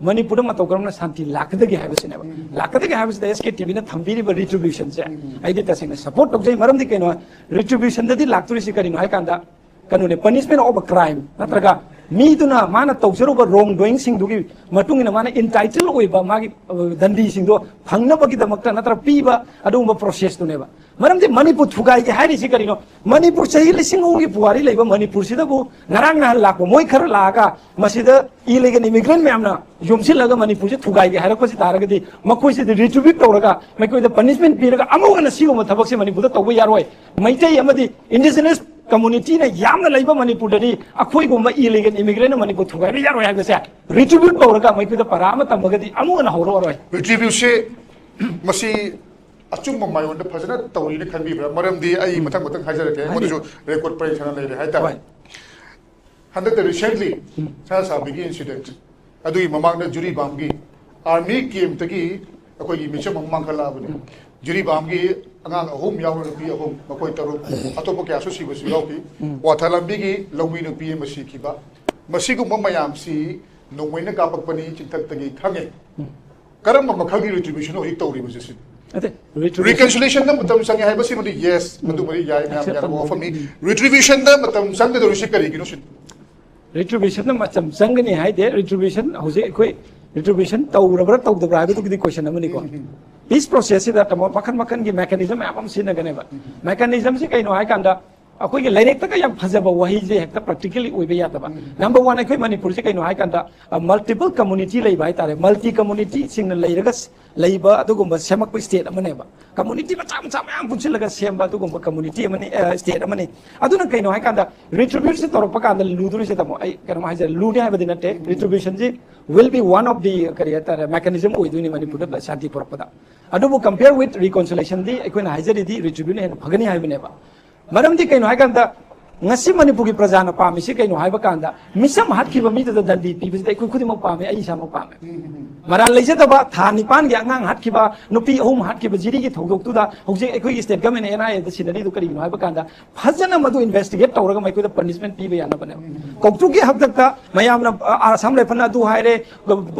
ꯃꯅꯤꯄꯨꯔꯗ ꯃꯇꯧ ꯀꯔꯝꯅ ꯁꯥꯟꯇꯤ ꯂꯥꯛꯀꯗꯒꯦ ꯍꯥꯏꯕꯁꯤꯅꯦꯕ꯫ ꯂꯥꯛꯀꯗꯒꯦ ꯍꯥꯏꯕꯁꯤꯗ ꯑꯦꯁ ꯀꯦ ꯇꯤ ꯚꯤꯅ ꯊꯝꯕꯤꯔꯤꯕ ꯔꯤꯇ꯭ꯔꯤꯕ꯭ꯌꯨꯁꯟꯁꯦ ꯑꯩꯗꯤ ꯇꯁꯦꯡꯅ ꯁꯄꯣꯔꯠ ꯇꯧꯖꯩ꯫ ꯃꯔꯝꯗꯤ ꯀꯩꯅꯣ, ꯔꯤꯇ꯭ꯔꯤꯕ꯭ꯌꯨꯁꯟꯗꯗꯤ ꯂꯥꯛꯇꯣꯔꯤꯁꯤ ꯀꯔꯤꯅꯣ ꯍꯥꯏꯀꯥꯟꯗ, ꯀꯩꯅꯣꯅꯦ, ꯄꯅꯤꯁꯃꯦꯟ ꯑꯣꯐ ꯑ ꯀ꯭ꯔꯥꯏꯝ, ꯅꯠꯇ꯭ꯔꯒ ꯃꯤꯗꯨꯅ ꯃꯥꯅ ꯇꯧꯖꯔꯨꯕ ꯔꯣꯡ ꯗꯨꯋꯤꯡꯁꯤꯡꯗꯨꯒꯤ ꯃꯇꯨꯡ ꯏꯟꯅ ꯃꯥꯅ ꯏꯟꯇꯥꯏꯇꯜ ꯑꯣꯏꯕ ꯃꯥꯒꯤ, ꯑ, ꯗꯟꯗꯤꯁꯤꯡꯗꯣ ꯐꯪꯅꯕꯒꯤꯗꯃꯛꯇ ꯅꯠꯇ꯭ꯔꯒ ꯄꯤꯕ ꯑꯗꯨꯒꯨꯝꯕ ꯄ꯭ꯔꯣꯁꯦꯁꯇꯨꯅꯦꯕ꯫ ꯃꯔꯝꯗꯤ ꯃꯅꯤꯄꯨꯔ ꯊꯨꯒꯥꯏꯒꯦ ꯍꯥꯏꯔꯤꯁꯤ ꯀꯔꯤꯅꯣ? ꯃꯅꯤꯄꯨꯔ ꯆꯍꯤ ꯂꯤꯁꯤꯡ ꯑꯍꯨꯝꯒꯤ ꯄꯨꯋꯥꯔꯤ ꯂꯩꯕ ꯃꯅꯤꯄꯨꯔꯁꯤꯗꯕꯨ ꯉꯔꯥꯡ ꯅꯍꯥꯟ ꯂꯥꯛꯄ ꯃꯣꯏ ꯈꯔ ꯂꯥꯛꯑꯒ ꯃꯁꯤꯗ ꯏꯂꯤꯒꯦꯜ ꯏꯃꯤꯒ꯭ꯔꯦꯟ ꯃꯌꯥꯝꯅ ꯌꯣꯝꯁꯤꯜꯂꯒ ꯃꯅꯤꯄꯨꯔꯁꯤ ꯊꯨꯒꯥꯏꯒꯦ ꯍꯥꯏꯔꯛꯄꯁꯤ ꯇꯥꯔꯒꯗꯤ ꯃꯈꯣꯏꯁꯤꯗ ꯔꯤꯇ꯭ꯔꯤꯕ꯭ꯌꯨꯠ ꯇꯧꯔꯒ ꯃꯈꯣꯏꯗ ꯄꯅꯤꯁꯃꯦꯟ ꯄꯤꯔꯒ ꯑꯃꯨꯛ ꯍꯟꯅ ꯁꯤꯒꯨꯝꯕ ꯊꯕꯛꯁꯦ ꯃꯅꯤꯄꯨꯔꯗ ꯇꯧꯕ ꯌꯥꯔꯣꯏ꯫ ꯃꯩꯇꯩ ꯑꯃꯗꯤ ꯏꯟꯗꯤꯖꯤꯅꯁ ꯀꯝꯃꯨꯅꯤꯇꯤꯅ ꯌꯥꯝꯅ ꯂꯩꯕ ꯃꯅꯤꯄꯨꯔꯗꯗꯤ ꯑꯩꯈꯣꯏꯒꯨꯝꯕ ꯏꯂꯤꯒꯦꯜ ꯏꯃꯤꯒ꯭ꯔꯦꯟꯅ ꯃꯅꯤꯄꯨꯔ ꯊꯨꯒꯥꯏꯕ ꯌꯥꯔꯣꯏ ꯍꯥꯏꯕꯁꯦ ꯔꯤꯇ꯭ꯔꯤꯕ꯭ꯌꯨꯠ ꯇꯧꯔꯒ ꯃꯈꯣꯏꯗ ꯄꯔꯥ ꯑꯃ ꯇꯝꯃꯒꯗꯤ ꯑꯃꯨꯛ ꯍꯟꯅ ꯍꯧꯔꯛꯑꯔꯣꯏ꯫ ꯔꯤꯇ꯭ꯔꯤꯕ꯭ꯌꯨꯠꯁꯦ ꯃꯁꯤ ꯑꯆꯨꯝꯕ ꯃꯥꯏꯌꯣꯟꯗ ꯐꯖꯅ ꯇꯧꯔꯤꯅ ꯈꯟꯕꯤꯕ꯭ꯔꯥ? ꯃꯔꯝꯗꯤ ꯑꯩ ꯃꯊꯪ ꯃꯊꯪ ꯍꯥꯏꯖꯔꯛꯀꯦ, ꯑꯩꯉꯣꯟꯗꯁꯨ ꯔꯦꯀꯣꯔꯠ ꯄꯔꯦꯡ ꯁꯥꯅ ꯂꯩꯔꯦ ꯍꯥꯏꯇꯥꯔꯦ꯫ ꯍꯣꯏ꯫ ꯍꯟꯗꯛꯇ ꯔꯤꯁꯦꯟꯠꯂꯤ ꯁꯅꯥꯁꯥꯕꯤꯒꯤ ꯏꯟꯁꯤꯗꯦꯟꯠ, ꯑꯗꯨꯒꯤ ꯃꯃꯥꯡꯗ ꯖꯤꯔꯤꯕꯥꯝꯒꯤ ꯑꯥꯔꯃꯤ ꯀꯦꯝꯞꯇꯒꯤ ꯑꯩꯈꯣꯏꯒꯤ ꯃꯤꯆꯝ ꯑꯃ ꯃꯥꯡꯈꯠꯂꯛꯑꯕꯅꯤ꯫ ꯖꯤꯔꯤꯕꯥꯝꯒꯤ ꯑꯉꯥꯡ ꯑꯍꯨꯝ ꯌꯥꯎꯅ ꯅꯨꯄꯤ ꯑꯍꯨꯝ, ꯃꯈꯣꯏ ꯇꯔꯨꯛ, ꯑꯇꯣꯞꯄ ꯀꯌꯥꯁꯨ ꯁꯤꯕꯁꯨ ꯌꯥꯎꯈꯤ꯫ ꯋꯥꯊ ꯂꯝꯕꯤꯒꯤ ꯂꯧꯃꯤ ꯅꯨꯄꯤ ꯑꯃ ꯁꯤꯈꯤꯕ, ꯃꯁꯤꯒꯨꯝꯕ ꯃꯌꯥꯝꯁꯤ ꯅꯣꯡꯃꯩꯅ ꯀꯥꯞꯄꯛꯄꯅꯤ, ꯆꯤꯡꯊꯛꯇꯒꯤ ꯈꯪꯉꯦ꯫ ꯀꯔꯝꯕ ꯃꯈꯜꯒꯤ ꯔꯤꯇ꯭ꯔꯤꯕ꯭ꯌꯨꯁꯟ ꯍꯧꯖꯤꯛ ꯇꯧꯔꯤꯕꯁꯦ ꯁꯤꯅꯤ? ꯑꯗꯩ ꯔꯤꯇ꯭ꯔꯤꯕ꯭ꯌꯨꯁꯟ ꯔꯤꯀꯟꯁꯤꯂꯦꯁꯟꯗ ꯃꯇꯝ ꯆꯪꯉꯦ ꯍꯥꯏꯕꯁꯤꯃꯗꯤ ꯌꯦꯁ, ꯃꯗꯨꯃꯗꯤ ꯌꯥꯏ, ꯃꯌꯥꯝ ꯌꯥꯅꯕ ꯋꯥꯐꯝꯅꯤ꯫ ꯔꯤꯇ꯭ꯔꯤꯕ꯭ꯌꯨꯁꯟꯗ ꯃꯇꯝ ꯆꯪꯒꯗꯧꯔꯤꯁꯤ ꯀꯔꯤꯒꯤꯅꯣ ꯁꯤꯅꯤ? ꯔꯤꯇ꯭ꯔꯤꯕ꯭ꯌꯨꯁꯟꯗ ꯃꯇꯝ ꯆꯪꯒꯅꯤ ꯍꯥꯏꯗꯦ꯫ ꯔꯤꯇ꯭ꯔꯤꯕ꯭ꯌꯨꯁꯟ ꯍꯧꯖꯤꯛ ꯑꯩꯈꯣꯏ ꯔꯤꯇ꯭ꯔꯤꯕ꯭ꯌꯨꯁꯟ ꯇꯧꯔꯕ꯭ꯔꯥ ꯇꯧꯗꯕ꯭ꯔꯥ ꯍꯥꯏꯕꯗꯨꯒꯤꯗꯤ ꯀꯣꯏꯁꯟ ꯑꯃꯅꯤꯀꯣ꯫ ꯄꯤꯁ ꯄ꯭ꯔꯣꯁꯦꯁꯁꯤꯗ ꯇꯥꯃꯣ ꯃꯈꯟ ꯃꯈꯟꯒꯤ ꯃꯦꯀꯥꯅꯤꯖꯝ ꯃꯌꯥꯝ ꯑꯃ ꯁꯤꯖꯤꯟꯅꯒꯅꯦꯕ꯫ ꯃꯦꯀꯥꯅꯤꯖꯝꯁꯤ ꯀꯩꯅꯣ ꯍꯥꯏꯀꯥꯟꯗ ꯑꯩꯈꯣꯏꯒꯤ ꯂꯥꯏꯔꯤꯛꯇꯒ ꯌꯥꯝ ꯐꯖꯕ ꯋꯥꯍꯩꯁꯦ ꯍꯦꯛꯇ ꯄ꯭ꯔꯦꯛꯇꯤꯀꯦꯜꯂꯤ ꯑꯣꯏꯕ ꯌꯥꯗꯕ꯫ ꯅꯝꯕꯔ ꯋꯥꯟ, ꯑꯩꯈꯣꯏ ꯃꯅꯤꯄꯨꯔꯁꯦ ꯀꯩꯅꯣ ꯍꯥꯏꯀꯥꯟꯗ ꯃꯜꯇꯤꯄꯜ ꯀꯝꯃꯨꯅꯤꯇꯤ ꯂꯩꯕ ꯍꯥꯏꯇꯥꯔꯦ꯫ ꯃꯜꯇꯤ ꯀꯝꯃꯨꯅꯤꯇꯤꯁꯤꯡꯅ ꯂꯩꯔꯒ ꯂꯩꯕ ꯑꯗꯨꯒꯨꯝꯕ ꯁꯦꯝꯃꯛꯄ ꯁ꯭ꯇꯦꯠ ꯑꯃꯅꯦꯕ꯫ ꯀꯝꯃꯨꯅꯤꯇꯤ ꯃꯆꯥ ꯃꯆꯥ ꯃꯌꯥꯝ ꯄꯨꯟꯁꯤꯜꯂꯒ ꯁꯦꯝꯕ ꯑꯗꯨꯒꯨꯝꯕ ꯀꯝꯃꯨꯅꯤꯇꯤ ꯑꯃꯅꯤ, ꯁ꯭ꯇꯦꯠ ꯑꯃꯅꯤ꯫ ꯑꯗꯨꯅ ꯀꯩꯅꯣ ꯍꯥꯏꯀꯥꯟꯗ ꯔꯤꯇ꯭ꯔꯤꯕ꯭ꯌꯨꯁꯟ ꯇꯧꯔꯛꯄ ꯀꯥꯟꯗ ꯂꯨꯗꯣꯔꯤꯁꯦ ꯇꯥꯃꯣ, ꯑꯩ ꯀꯩꯅꯣꯝ ꯍꯥꯏꯖꯔꯦ, ꯂꯨꯅꯤ ꯍꯥꯏꯕꯗꯤ ꯅꯠꯇꯦ꯫ Retributionꯁꯤ will be one of the ꯀꯔꯤ ꯍꯥꯏꯇꯥꯔꯦ, ꯃꯦꯀꯥꯅꯤꯖꯝ ꯑꯣꯏꯗꯣꯏꯅꯤ ꯃꯅꯤꯄꯨꯔꯗ ꯁꯥꯟꯇꯤ ꯄꯨꯔꯛꯄꯗ꯫ ꯑꯗꯨꯕꯨ compare with reconciliationꯗꯤ ꯑꯩꯈꯣꯏꯅ ꯍꯥꯏꯖꯔꯤꯗꯤ ꯔꯤꯇ꯭ꯔꯤꯕ꯭ꯌꯨꯁꯟ ꯍꯦꯟꯅ ꯐꯒꯅꯤ ꯍꯥꯏꯕꯅꯦꯕ꯫ ꯃꯔꯝꯗꯤ ꯀꯩꯅꯣ ꯍꯥꯏꯀꯥꯟꯗ ꯉꯁꯤ ꯃꯅꯤꯄꯨꯔꯒꯤ ꯄ꯭ꯔꯖꯥꯅ ꯄꯥꯝꯃꯤꯁꯤ ꯀꯩꯅꯣ ꯍꯥꯏꯕ ꯀꯥꯟꯗ ꯃꯤꯆꯝ ꯍꯥꯠꯈꯤꯕ ꯃꯤꯗꯨꯗ ꯗꯟꯗꯤ ꯄꯤꯕꯁꯤꯗ ꯑꯩꯈꯣꯏ ꯈꯨꯗꯤꯡꯃꯛ ꯄꯥꯝꯃꯦ, ꯑꯩ ꯏꯁꯥꯃꯛ ꯄꯥꯝꯃꯦ꯫ ꯃꯔꯥꯜ ꯂꯩꯖꯗꯕ ꯊꯥ ꯅꯤꯄꯥꯟꯒꯤ ꯑꯉꯥꯡ ꯍꯥꯠꯈꯤꯕ, ꯅꯨꯄꯤ ꯑꯍꯨꯝ ꯍꯥꯠꯈꯤꯕ ꯖꯤꯔꯤꯒꯤ ꯊꯧꯗꯣꯛꯇꯨꯗ ꯍꯧꯖꯤꯛ ꯑꯩꯈꯣꯏꯒꯤ ꯁ꯭ꯇꯦꯠ ꯒꯃꯦꯟꯅ ꯑꯦꯟ ꯑꯥꯏ ꯑꯦꯗ ꯁꯤꯟꯅꯔꯤꯗꯨ ꯀꯔꯤꯒꯤꯅꯣ ꯍꯥꯏꯕ ꯀꯥꯟꯗ ꯐꯖꯅ ꯃꯗꯨ ꯏꯟꯚꯦꯁꯇꯤꯒꯦꯠ ꯇꯧꯔꯒ ꯃꯈꯣꯏꯗ ꯄꯅꯤꯁꯃꯦꯟ ꯄꯤꯕ ꯌꯥꯅꯕꯅꯦꯕ꯫ ꯀꯧꯇ꯭ꯔꯨꯛꯀꯤ ꯍꯥꯛꯇꯛꯇ ꯃꯌꯥꯝꯅ, ꯑ, ꯑꯁꯥꯝ ꯔꯥꯏꯐꯜꯅ ꯑꯗꯨ ꯍꯥꯏꯔꯦ,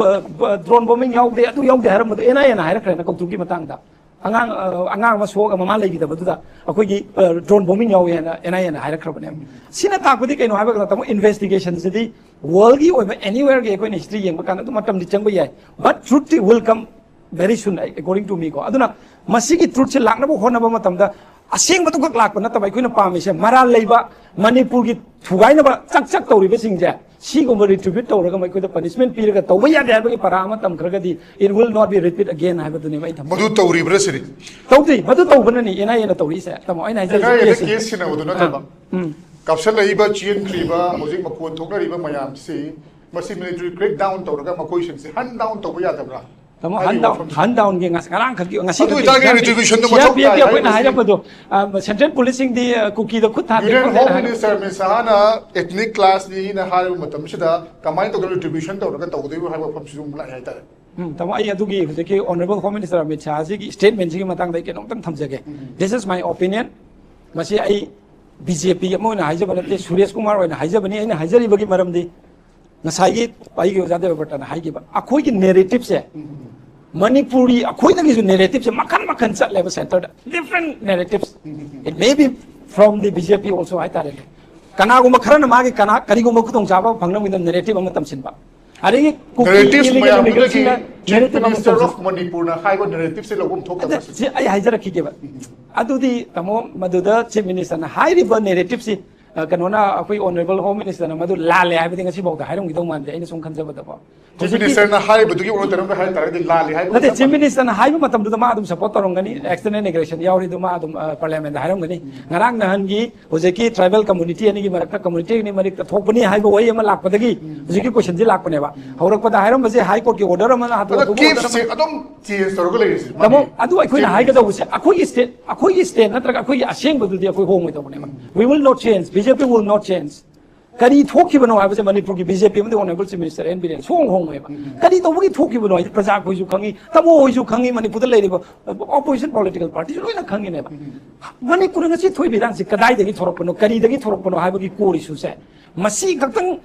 ꯗ꯭ꯔꯣꯟ ꯕꯣꯝꯕꯤꯡ ꯌꯥꯎꯗꯦ, ꯑꯗꯨ ꯌꯥꯎꯗꯦ ꯍꯥꯏꯔꯝꯕꯗꯣ ꯑꯦꯟ ꯑꯥꯏ ꯑꯦꯅ ꯍꯥꯏꯔꯛꯈ꯭ꯔꯦꯅ ꯀꯧꯇ꯭ꯔꯨꯛꯀꯤ ꯃꯇꯥꯡꯗ꯫ ꯑꯉꯥꯡ, ꯑ, ꯑꯉꯥꯡ ꯑꯃ ꯁꯣꯛꯑꯒ ꯃꯃꯥ ꯂꯩꯈꯤꯗꯕꯗꯨꯗ ꯑꯩꯈꯣꯏꯒꯤ, ꯑ, ꯗ꯭ꯔꯣꯟ ꯕꯣꯝꯕꯤꯡ ꯌꯥꯎꯋꯦꯅ ꯑꯦꯟ ꯑꯥꯏ ꯑꯦꯅ ꯍꯥꯏꯔꯛꯈ꯭ꯔꯕꯅꯦꯕ꯫ ꯁꯤꯅ ꯇꯥꯛꯄꯗꯤ ꯀꯩꯅꯣ ꯍꯥꯏꯕ ꯀꯥꯟꯗ ꯇꯥꯃꯣ, ꯏꯟꯚꯦꯁꯇꯤꯒꯦꯁꯟꯁꯤꯗꯤ ꯋꯥꯔꯜꯒꯤ ꯑꯣꯏꯕ ꯑꯦꯅꯤꯋꯦꯔꯒꯤ ꯑꯩꯈꯣꯏꯅ ꯍꯤꯁꯇ꯭ꯔꯤ ꯌꯦꯡꯕ ꯀꯥꯟꯗ ꯑꯗꯨꯝ ꯃꯇꯝꯗꯤ ꯆꯪꯕ ꯌꯥꯏ, but truth will come very soon, according to me ꯀꯣ꯫ ꯑꯗꯨꯅ ꯃꯁꯤꯒꯤ ꯇ꯭ꯔꯨꯠꯁꯦ ꯂꯥꯛꯅꯕ ꯍꯣꯠꯅꯕ ꯃꯇꯝꯗ ꯑꯁꯦꯡꯕꯗꯨ ꯈꯛ ꯂꯥꯛꯄ ꯅꯠꯇꯕ ꯑꯩꯈꯣꯏꯅ ꯄꯥꯝꯃꯤꯁꯦ ꯃꯔꯥꯜ ꯂꯩꯕ ꯃꯅꯤꯄꯨꯔꯒꯤ ꯊꯨꯒꯥꯏꯅꯕ ꯆꯥꯛ ꯆꯥꯛ ꯇꯧꯔꯤꯕꯁꯤꯡꯁꯦ ꯁꯤꯒꯨꯝꯕ retribute ꯇꯧꯔꯒ ꯃꯈꯣꯏꯗ punishment ꯄꯤꯔꯒ ꯇꯧꯕ ꯌꯥꯗꯦ ꯍꯥꯏꯕꯒꯤ ꯄꯔꯥ ꯑꯃ ꯇꯝꯈ꯭ꯔꯒꯗꯤ it will not be repeat again ꯍꯥꯏꯕꯗꯨꯅꯦꯕ ꯑꯩ ꯊꯝꯖꯩ꯫ ꯃꯗꯨ ꯇꯧꯔꯤꯕ꯭ꯔꯥ ꯁꯤꯅꯤ? ꯇꯧꯗꯦ, ꯃꯗꯨ ꯇꯧꯕꯅꯅꯤ ꯑꯦꯟ ꯑꯥꯏ ꯑꯦꯅ ꯇꯧꯔꯛꯏꯁꯦ꯫ ꯇꯥꯃꯣ, ꯑꯩꯅ ꯍꯥꯏꯖꯔꯤꯁꯦ ꯑꯦꯟ ꯑꯥꯏ ꯑꯦꯗ case ꯁꯦ꯫ ꯀꯦꯁ ꯁꯤꯟꯅꯕꯗꯨ ꯅꯠꯇꯕ ꯎꯝ꯫ ꯀꯥꯞꯁꯤꯜꯂꯛꯏꯕ, ꯆꯦꯟꯈ꯭ꯔꯤꯕ, ꯍꯧꯖꯤꯛ ꯃꯈꯣꯟ ꯊꯣꯛꯅꯔꯤꯕ ꯃꯌꯥꯝꯁꯤ ꯃꯁꯤ military crackdown ꯇꯧꯔꯒ ꯃꯈꯣꯏꯁꯤꯡꯁꯤ hunt down ꯇꯧꯕ ꯌꯥꯗꯕ꯭ꯔꯥ? ꯇꯥꯃꯣ, ꯍꯥꯏꯔꯤꯕ hunt down, ꯋꯥꯐꯝꯁꯦ꯫ Hunt down ꯒꯤ ꯉꯁ-, ꯉꯔꯥꯡ ꯈꯛꯀꯤ, ꯉꯁꯤ ꯑꯗꯨ ꯈꯛꯀꯤ ꯑꯣꯏꯇꯥꯔꯗꯤ ꯁꯤ-, retribution ꯗꯨ ꯃꯊꯧ ꯁꯤ ꯑꯥꯔ ꯄꯤ ꯑꯦꯐ ꯀꯤ ꯇꯥꯏ ꯑꯩꯈꯣꯏꯅ ꯍꯥꯏꯕꯁꯤ꯫ ꯍꯥꯏꯔꯛꯄꯗꯣ, ꯑ, central policing ꯗꯤ, ꯑ, ꯀꯨꯀꯤꯗ ꯈꯨꯠ ꯊꯥꯗꯦ Union ꯈꯣꯠꯇꯦ Home ꯍꯥꯏ-, Minister ꯑꯃꯤꯠ ꯁꯍꯥꯅ ethnic clash ꯅꯤꯅ ꯍꯥꯏꯔꯕ ꯃꯇꯝꯁꯤꯗ ꯀꯃꯥꯏꯅ ꯇꯧꯗꯅ retribution ꯇꯧꯔꯒ ꯇꯧꯒꯗꯣꯏꯅꯣ ꯍꯥꯏꯕ ꯋꯥꯐꯝꯁꯤꯁꯨ ꯑꯃꯨꯛ ꯂꯥꯛꯑꯦ ꯍꯥꯏꯇꯥꯔꯦ꯫ ꯎꯝ, ꯇꯥꯃꯣ, ꯑꯩ ꯑꯗꯨꯒꯤ ꯍꯧꯖꯤꯛꯀꯤ honourable Home Minister Amit ꯁꯍꯥꯁꯤꯒꯤ statement ꯁꯤꯒꯤ ꯃꯇꯥꯡꯗ ꯑꯩ ꯀꯩꯅꯣꯝꯇꯪ ꯊꯝꯖꯒꯦ꯫ This is my opinion. ꯃꯁꯤ ꯑꯩ ꯕꯤ ꯖꯦ ꯄꯤ ꯑꯃ ꯑꯣꯏꯅ ꯍꯥꯏꯖꯕ ꯅꯠꯇꯦ, ꯁꯨꯔꯦꯁ ꯀꯨꯃꯥꯔ ꯑꯣꯏꯅ ꯍꯥꯏꯖꯕꯅꯤ꯫ ꯑꯩꯅ ꯍꯥꯏꯖꯔꯤꯕꯒꯤ ꯃꯔꯝꯗꯤ ꯉꯁꯥꯏꯒꯤ ꯑꯩꯒꯤ ꯑꯣꯖꯥ ꯗꯦꯕꯕ꯭ꯔꯇꯅ ꯍꯥꯏꯈꯤꯕ ꯑꯩꯈꯣꯏꯒꯤ narrative ꯁꯦ ꯃꯅꯤꯄꯨꯔꯤ ꯑꯩꯈꯣꯏꯗꯒꯤꯁꯨ narrative ꯁꯦ ꯃꯈꯟ ꯃꯈꯟ ꯆꯠꯂꯦꯕ centre the, different narratives. It may be from the B J P also ꯍꯥꯏꯇꯥꯔꯦꯅꯦ꯫ ꯀꯅꯥꯒꯨꯝꯕ ꯈꯔꯅ ꯃꯥꯒꯤ ꯀꯅꯥ ꯀꯔꯤꯒꯨꯝꯕ ꯈꯨꯗꯣꯡꯆꯥꯕ ꯐꯪꯅꯕꯒꯤꯗꯃꯛ narrative ꯑꯃ ꯇꯝꯁꯤꯟꯕ, ꯑꯗꯒꯤ ꯀꯨꯀꯤ Narratives illegal ꯃꯌꯥꯝꯗꯨꯗꯒꯤ immigrant ꯁꯤꯡꯅ Chief narrative ꯑꯃ Minister ꯇꯧꯁꯤꯟꯕ꯫ of ꯃꯅꯤꯄꯨꯔꯅ ꯍꯥꯏꯕ narrative ꯁꯦ ꯂꯧꯐꯝ ꯊꯣꯛꯇꯕ꯭ꯔꯥ ꯑꯗ ꯁꯤ ꯑꯩ ꯍꯥꯏꯖꯔꯛꯈꯤꯒꯦꯕ꯫ ꯑꯗꯨꯗꯤ ꯇꯥꯃꯣ, ꯃꯗꯨꯗ Chief Minister ꯅ ꯍꯥꯏꯔꯤꯕ narrative ꯁꯤ, ꯑ, ꯀꯩꯅꯣꯅ, ꯑꯩꯈꯣꯏ honourable Home Minister ꯅ ꯃꯗꯨ ꯂꯥꯜꯂꯦ ꯍꯥꯏꯕꯗꯤ ꯉꯁꯤꯐꯥꯎꯗ ꯍꯥꯏꯔꯝꯈꯤꯗꯧ ꯃꯥꯟꯗꯦ, ꯑꯩꯅ ꯁꯨꯝ ꯈꯟꯖꯕꯗꯀꯣ꯫ Chief ꯍꯧꯖꯤꯛꯀꯤ Minister ꯅ ꯍꯥꯏꯔꯤꯕꯗꯨꯒꯤ ꯑꯣꯟꯅ ꯇꯩꯅꯕ ꯍꯥꯏ ꯇꯥꯔꯒꯗꯤ ꯂꯥꯜꯂꯤ ꯍꯥꯏꯕ ꯅꯠꯇꯦ, ꯋꯥꯐꯝ Chief ꯑꯃ Minister ꯅ ꯍꯥꯏꯕ ꯃꯇꯝꯗꯨꯗ ꯃꯥ ꯑꯗꯨꯝ support ꯇꯧꯔꯝꯒꯅꯤ, external aggression ꯌꯥꯎꯔꯤꯗꯨ ꯃꯥ ꯑꯗꯨꯝ, ꯑ, Parliament ꯗ ꯍꯥꯏꯔꯝꯒꯅꯤ꯫ ꯉꯔꯥꯡ ꯅꯍꯥꯟꯒꯤ ꯍꯧꯖꯤꯛꯀꯤ tribal community ꯑꯅꯤꯒꯤ ꯃꯔꯛꯇ community ꯑꯅꯤ ꯃꯔꯛꯇ ꯊꯣꯛꯄꯅꯤ ꯍꯥꯏꯕ ꯋꯥꯍꯩ ꯑꯃ ꯂꯥꯛꯄꯗꯒꯤ ꯍꯧꯖꯤꯛꯀꯤ question ꯁꯤ ꯂꯥꯛꯄꯅꯦꯕ꯫ ꯍꯧꯔꯛꯄꯗ ꯍꯥꯏꯔꯝꯕꯁꯦ High Court ꯀꯤ order ꯑꯃꯅ ꯍꯥꯟꯗꯣꯛꯑ ꯑꯗꯣ ꯑꯗꯨꯒ order case ꯁꯦ ꯑꯃ ꯑꯗꯨꯝ change ꯇꯧꯔꯒ ꯂꯩꯔꯤꯁꯦ ꯇꯥꯃꯣ, ꯃꯥꯒꯤ ꯑꯗꯨ ꯑꯩꯈꯣꯏꯅ Chief ꯍꯥꯏꯒꯗꯧꯕꯁꯦ ꯑꯩꯈꯣꯏꯒꯤ state, ꯑꯩꯈꯣꯏꯒꯤ state ꯅꯠꯇ꯭ꯔꯒ ꯑꯩꯈꯣꯏꯒꯤ ꯑꯁꯦꯡꯕꯗꯨꯗꯤ ꯑꯩꯈꯣꯏ ꯍꯣꯡꯉꯣꯏꯗꯧꯕꯅꯦꯕ꯫ We will not change, B J P will not change. ꯀꯔꯤ ꯊꯣꯛꯈꯤꯕꯅꯣ ꯍꯥꯏꯕꯁꯦ ꯃꯅꯤꯄꯨꯔꯒꯤ B J P ꯑꯃꯗꯤ honourable Chief Minister N Biren ꯁꯨꯡꯍꯣꯡ ꯍꯣꯡꯉꯣꯏꯕ꯫ ꯀꯔꯤ ꯇꯧꯕꯒꯤ ꯊꯣꯛꯈꯤꯕꯅꯣ ꯍꯥꯏꯁꯦ ꯄ꯭ꯔꯖꯥ ꯑꯩꯈꯣꯏꯁꯨ ꯈꯪꯉꯤ, ꯇꯥꯃꯣ ꯍꯣꯏꯁꯨ ꯈꯪꯉꯤ, ꯃꯅꯤꯄꯨꯔꯗ ꯂꯩꯔꯤꯕ opposition political party ꯁꯨ ꯂꯣꯏꯅ ꯈꯪꯉꯤꯅꯦꯕ꯫ ꯃꯅꯤꯄꯨꯔꯗ ꯉꯁꯤ ꯊꯣꯛꯏꯕ ꯏꯔꯥꯡꯁꯤ ꯀꯗꯥꯏꯗꯒꯤ ꯊꯣꯔꯛꯄꯅꯣ, ꯀꯔꯤꯗꯒꯤ ꯊꯣꯔꯛꯄꯅꯣ ꯍꯥꯏꯕꯒꯤ core issue ꯁꯦ ꯃꯁꯤ ꯈꯛꯇꯪ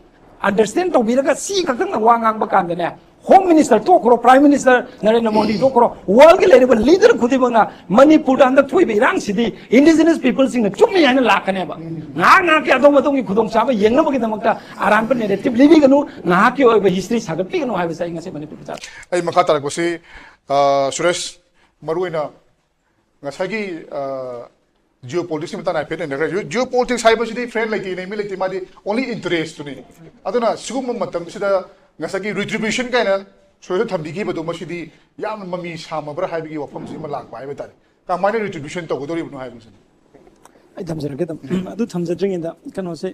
understand ꯇꯧꯕꯤꯔꯒ ꯁꯤ ꯈꯛꯇꯪꯅ ꯋꯥ ꯉꯥꯡꯕ ꯀꯥꯟꯗꯅꯦ, Home Minister ꯇꯣꯛꯈ꯭ꯔꯣ, Prime Minister Narendra Modi ꯇꯣꯛꯈ꯭ꯔꯣ, world ꯀꯤ ꯂꯩꯔꯤꯕ leader ꯈꯨꯗꯤꯡꯃꯛꯅ ꯃꯅꯤꯄꯨꯔꯗ ꯍꯟꯗꯛ ꯊꯣꯛꯏꯕ ꯏꯔꯥꯡꯁꯤꯗꯤ indigenous people ꯁꯤꯡꯅ ꯆꯨꯝꯃꯤ ꯍꯥꯏꯅ ꯂꯥꯛꯀꯅꯦꯕ꯫ ꯉꯥꯏꯍꯥꯛ ꯉꯥꯏꯍꯥꯛꯀꯤ ꯑꯗꯣꯝ ꯑꯗꯣꯝꯒꯤ ꯈꯨꯗꯣꯡꯆꯥꯕ ꯌꯦꯡꯅꯕꯒꯤꯗꯃꯛꯇ ꯑꯔꯥꯟꯕ narrative ꯂꯤꯕꯤꯒꯅꯨ, ꯉꯥꯏꯍꯥꯛꯀꯤ ꯑꯣꯏꯕ history ꯁꯥꯒꯠꯄꯤꯒꯅꯨ ꯍꯥꯏꯕꯁꯦ ꯑꯩ ꯉꯁꯤ ꯃꯅꯤꯄꯨꯔ ꯃꯆꯥ꯫ ꯑꯩ ꯃꯈꯥ ꯇꯥꯔꯛꯄꯁꯤ, ꯑ, ꯁꯨꯔꯦꯁ, ꯃꯔꯨꯑꯣꯏꯅ ꯉꯁꯥꯏꯒꯤ, ꯑ, ꯖꯤꯑꯣ ꯄꯣꯂꯤꯇꯤꯛꯁꯀꯤ ꯃꯇꯥꯡꯗ ꯍꯥꯏꯐꯦꯠ ꯅꯩꯅꯈ꯭ꯔꯦ꯫ ꯖꯤꯑꯣ ꯄꯣꯂꯤꯇꯤꯛꯁ ꯍꯥꯏꯕꯁꯤꯗꯤ ꯐ꯭ꯔꯦꯟ ꯂꯩꯇꯦ, ꯏꯅꯦꯃꯤ ꯂꯩꯇꯦ, ꯃꯥꯗꯤ ꯑꯣꯟꯂꯤ ꯏꯟꯇꯔꯦꯁꯇꯨꯅꯤ꯫ ꯑꯗꯨꯅ ꯁꯤꯒꯨꯝꯕ ꯃꯇꯝꯁꯤꯗ ꯉꯁꯥꯏꯒꯤ ꯔꯤꯇ꯭ꯔꯤꯕ꯭ꯌꯨꯁꯟ ꯀꯥꯏꯅ ꯁꯣꯏꯗ ꯊꯝꯕꯤꯈꯤꯕꯗꯣ, ꯃꯁꯤꯗꯤ ꯌꯥꯝꯅ ꯃꯃꯤ ꯁꯥꯝꯃꯕ꯭ꯔꯥ ꯍꯥꯏꯕꯒꯤ ꯋꯥꯐꯝꯁꯤ ꯑꯃ ꯂꯥꯛꯄ ꯍꯥꯏꯕ ꯇꯥꯔꯦ꯫ ꯀꯃꯥꯏꯅ ꯔꯤꯇ꯭ꯔꯤꯕ꯭ꯌꯨꯁꯟ ꯇꯧꯒꯗꯧꯔꯤꯕꯅꯣ ꯍꯥꯏꯕꯁꯤꯅꯤ꯫ ꯑꯩ ꯊꯝꯖꯔꯒꯦ ꯑꯗꯨꯝ꯫ ꯑꯗꯨ ꯊꯝꯖꯗ꯭ꯔꯤꯉꯩꯗ ꯀꯩꯅꯣꯁꯦ,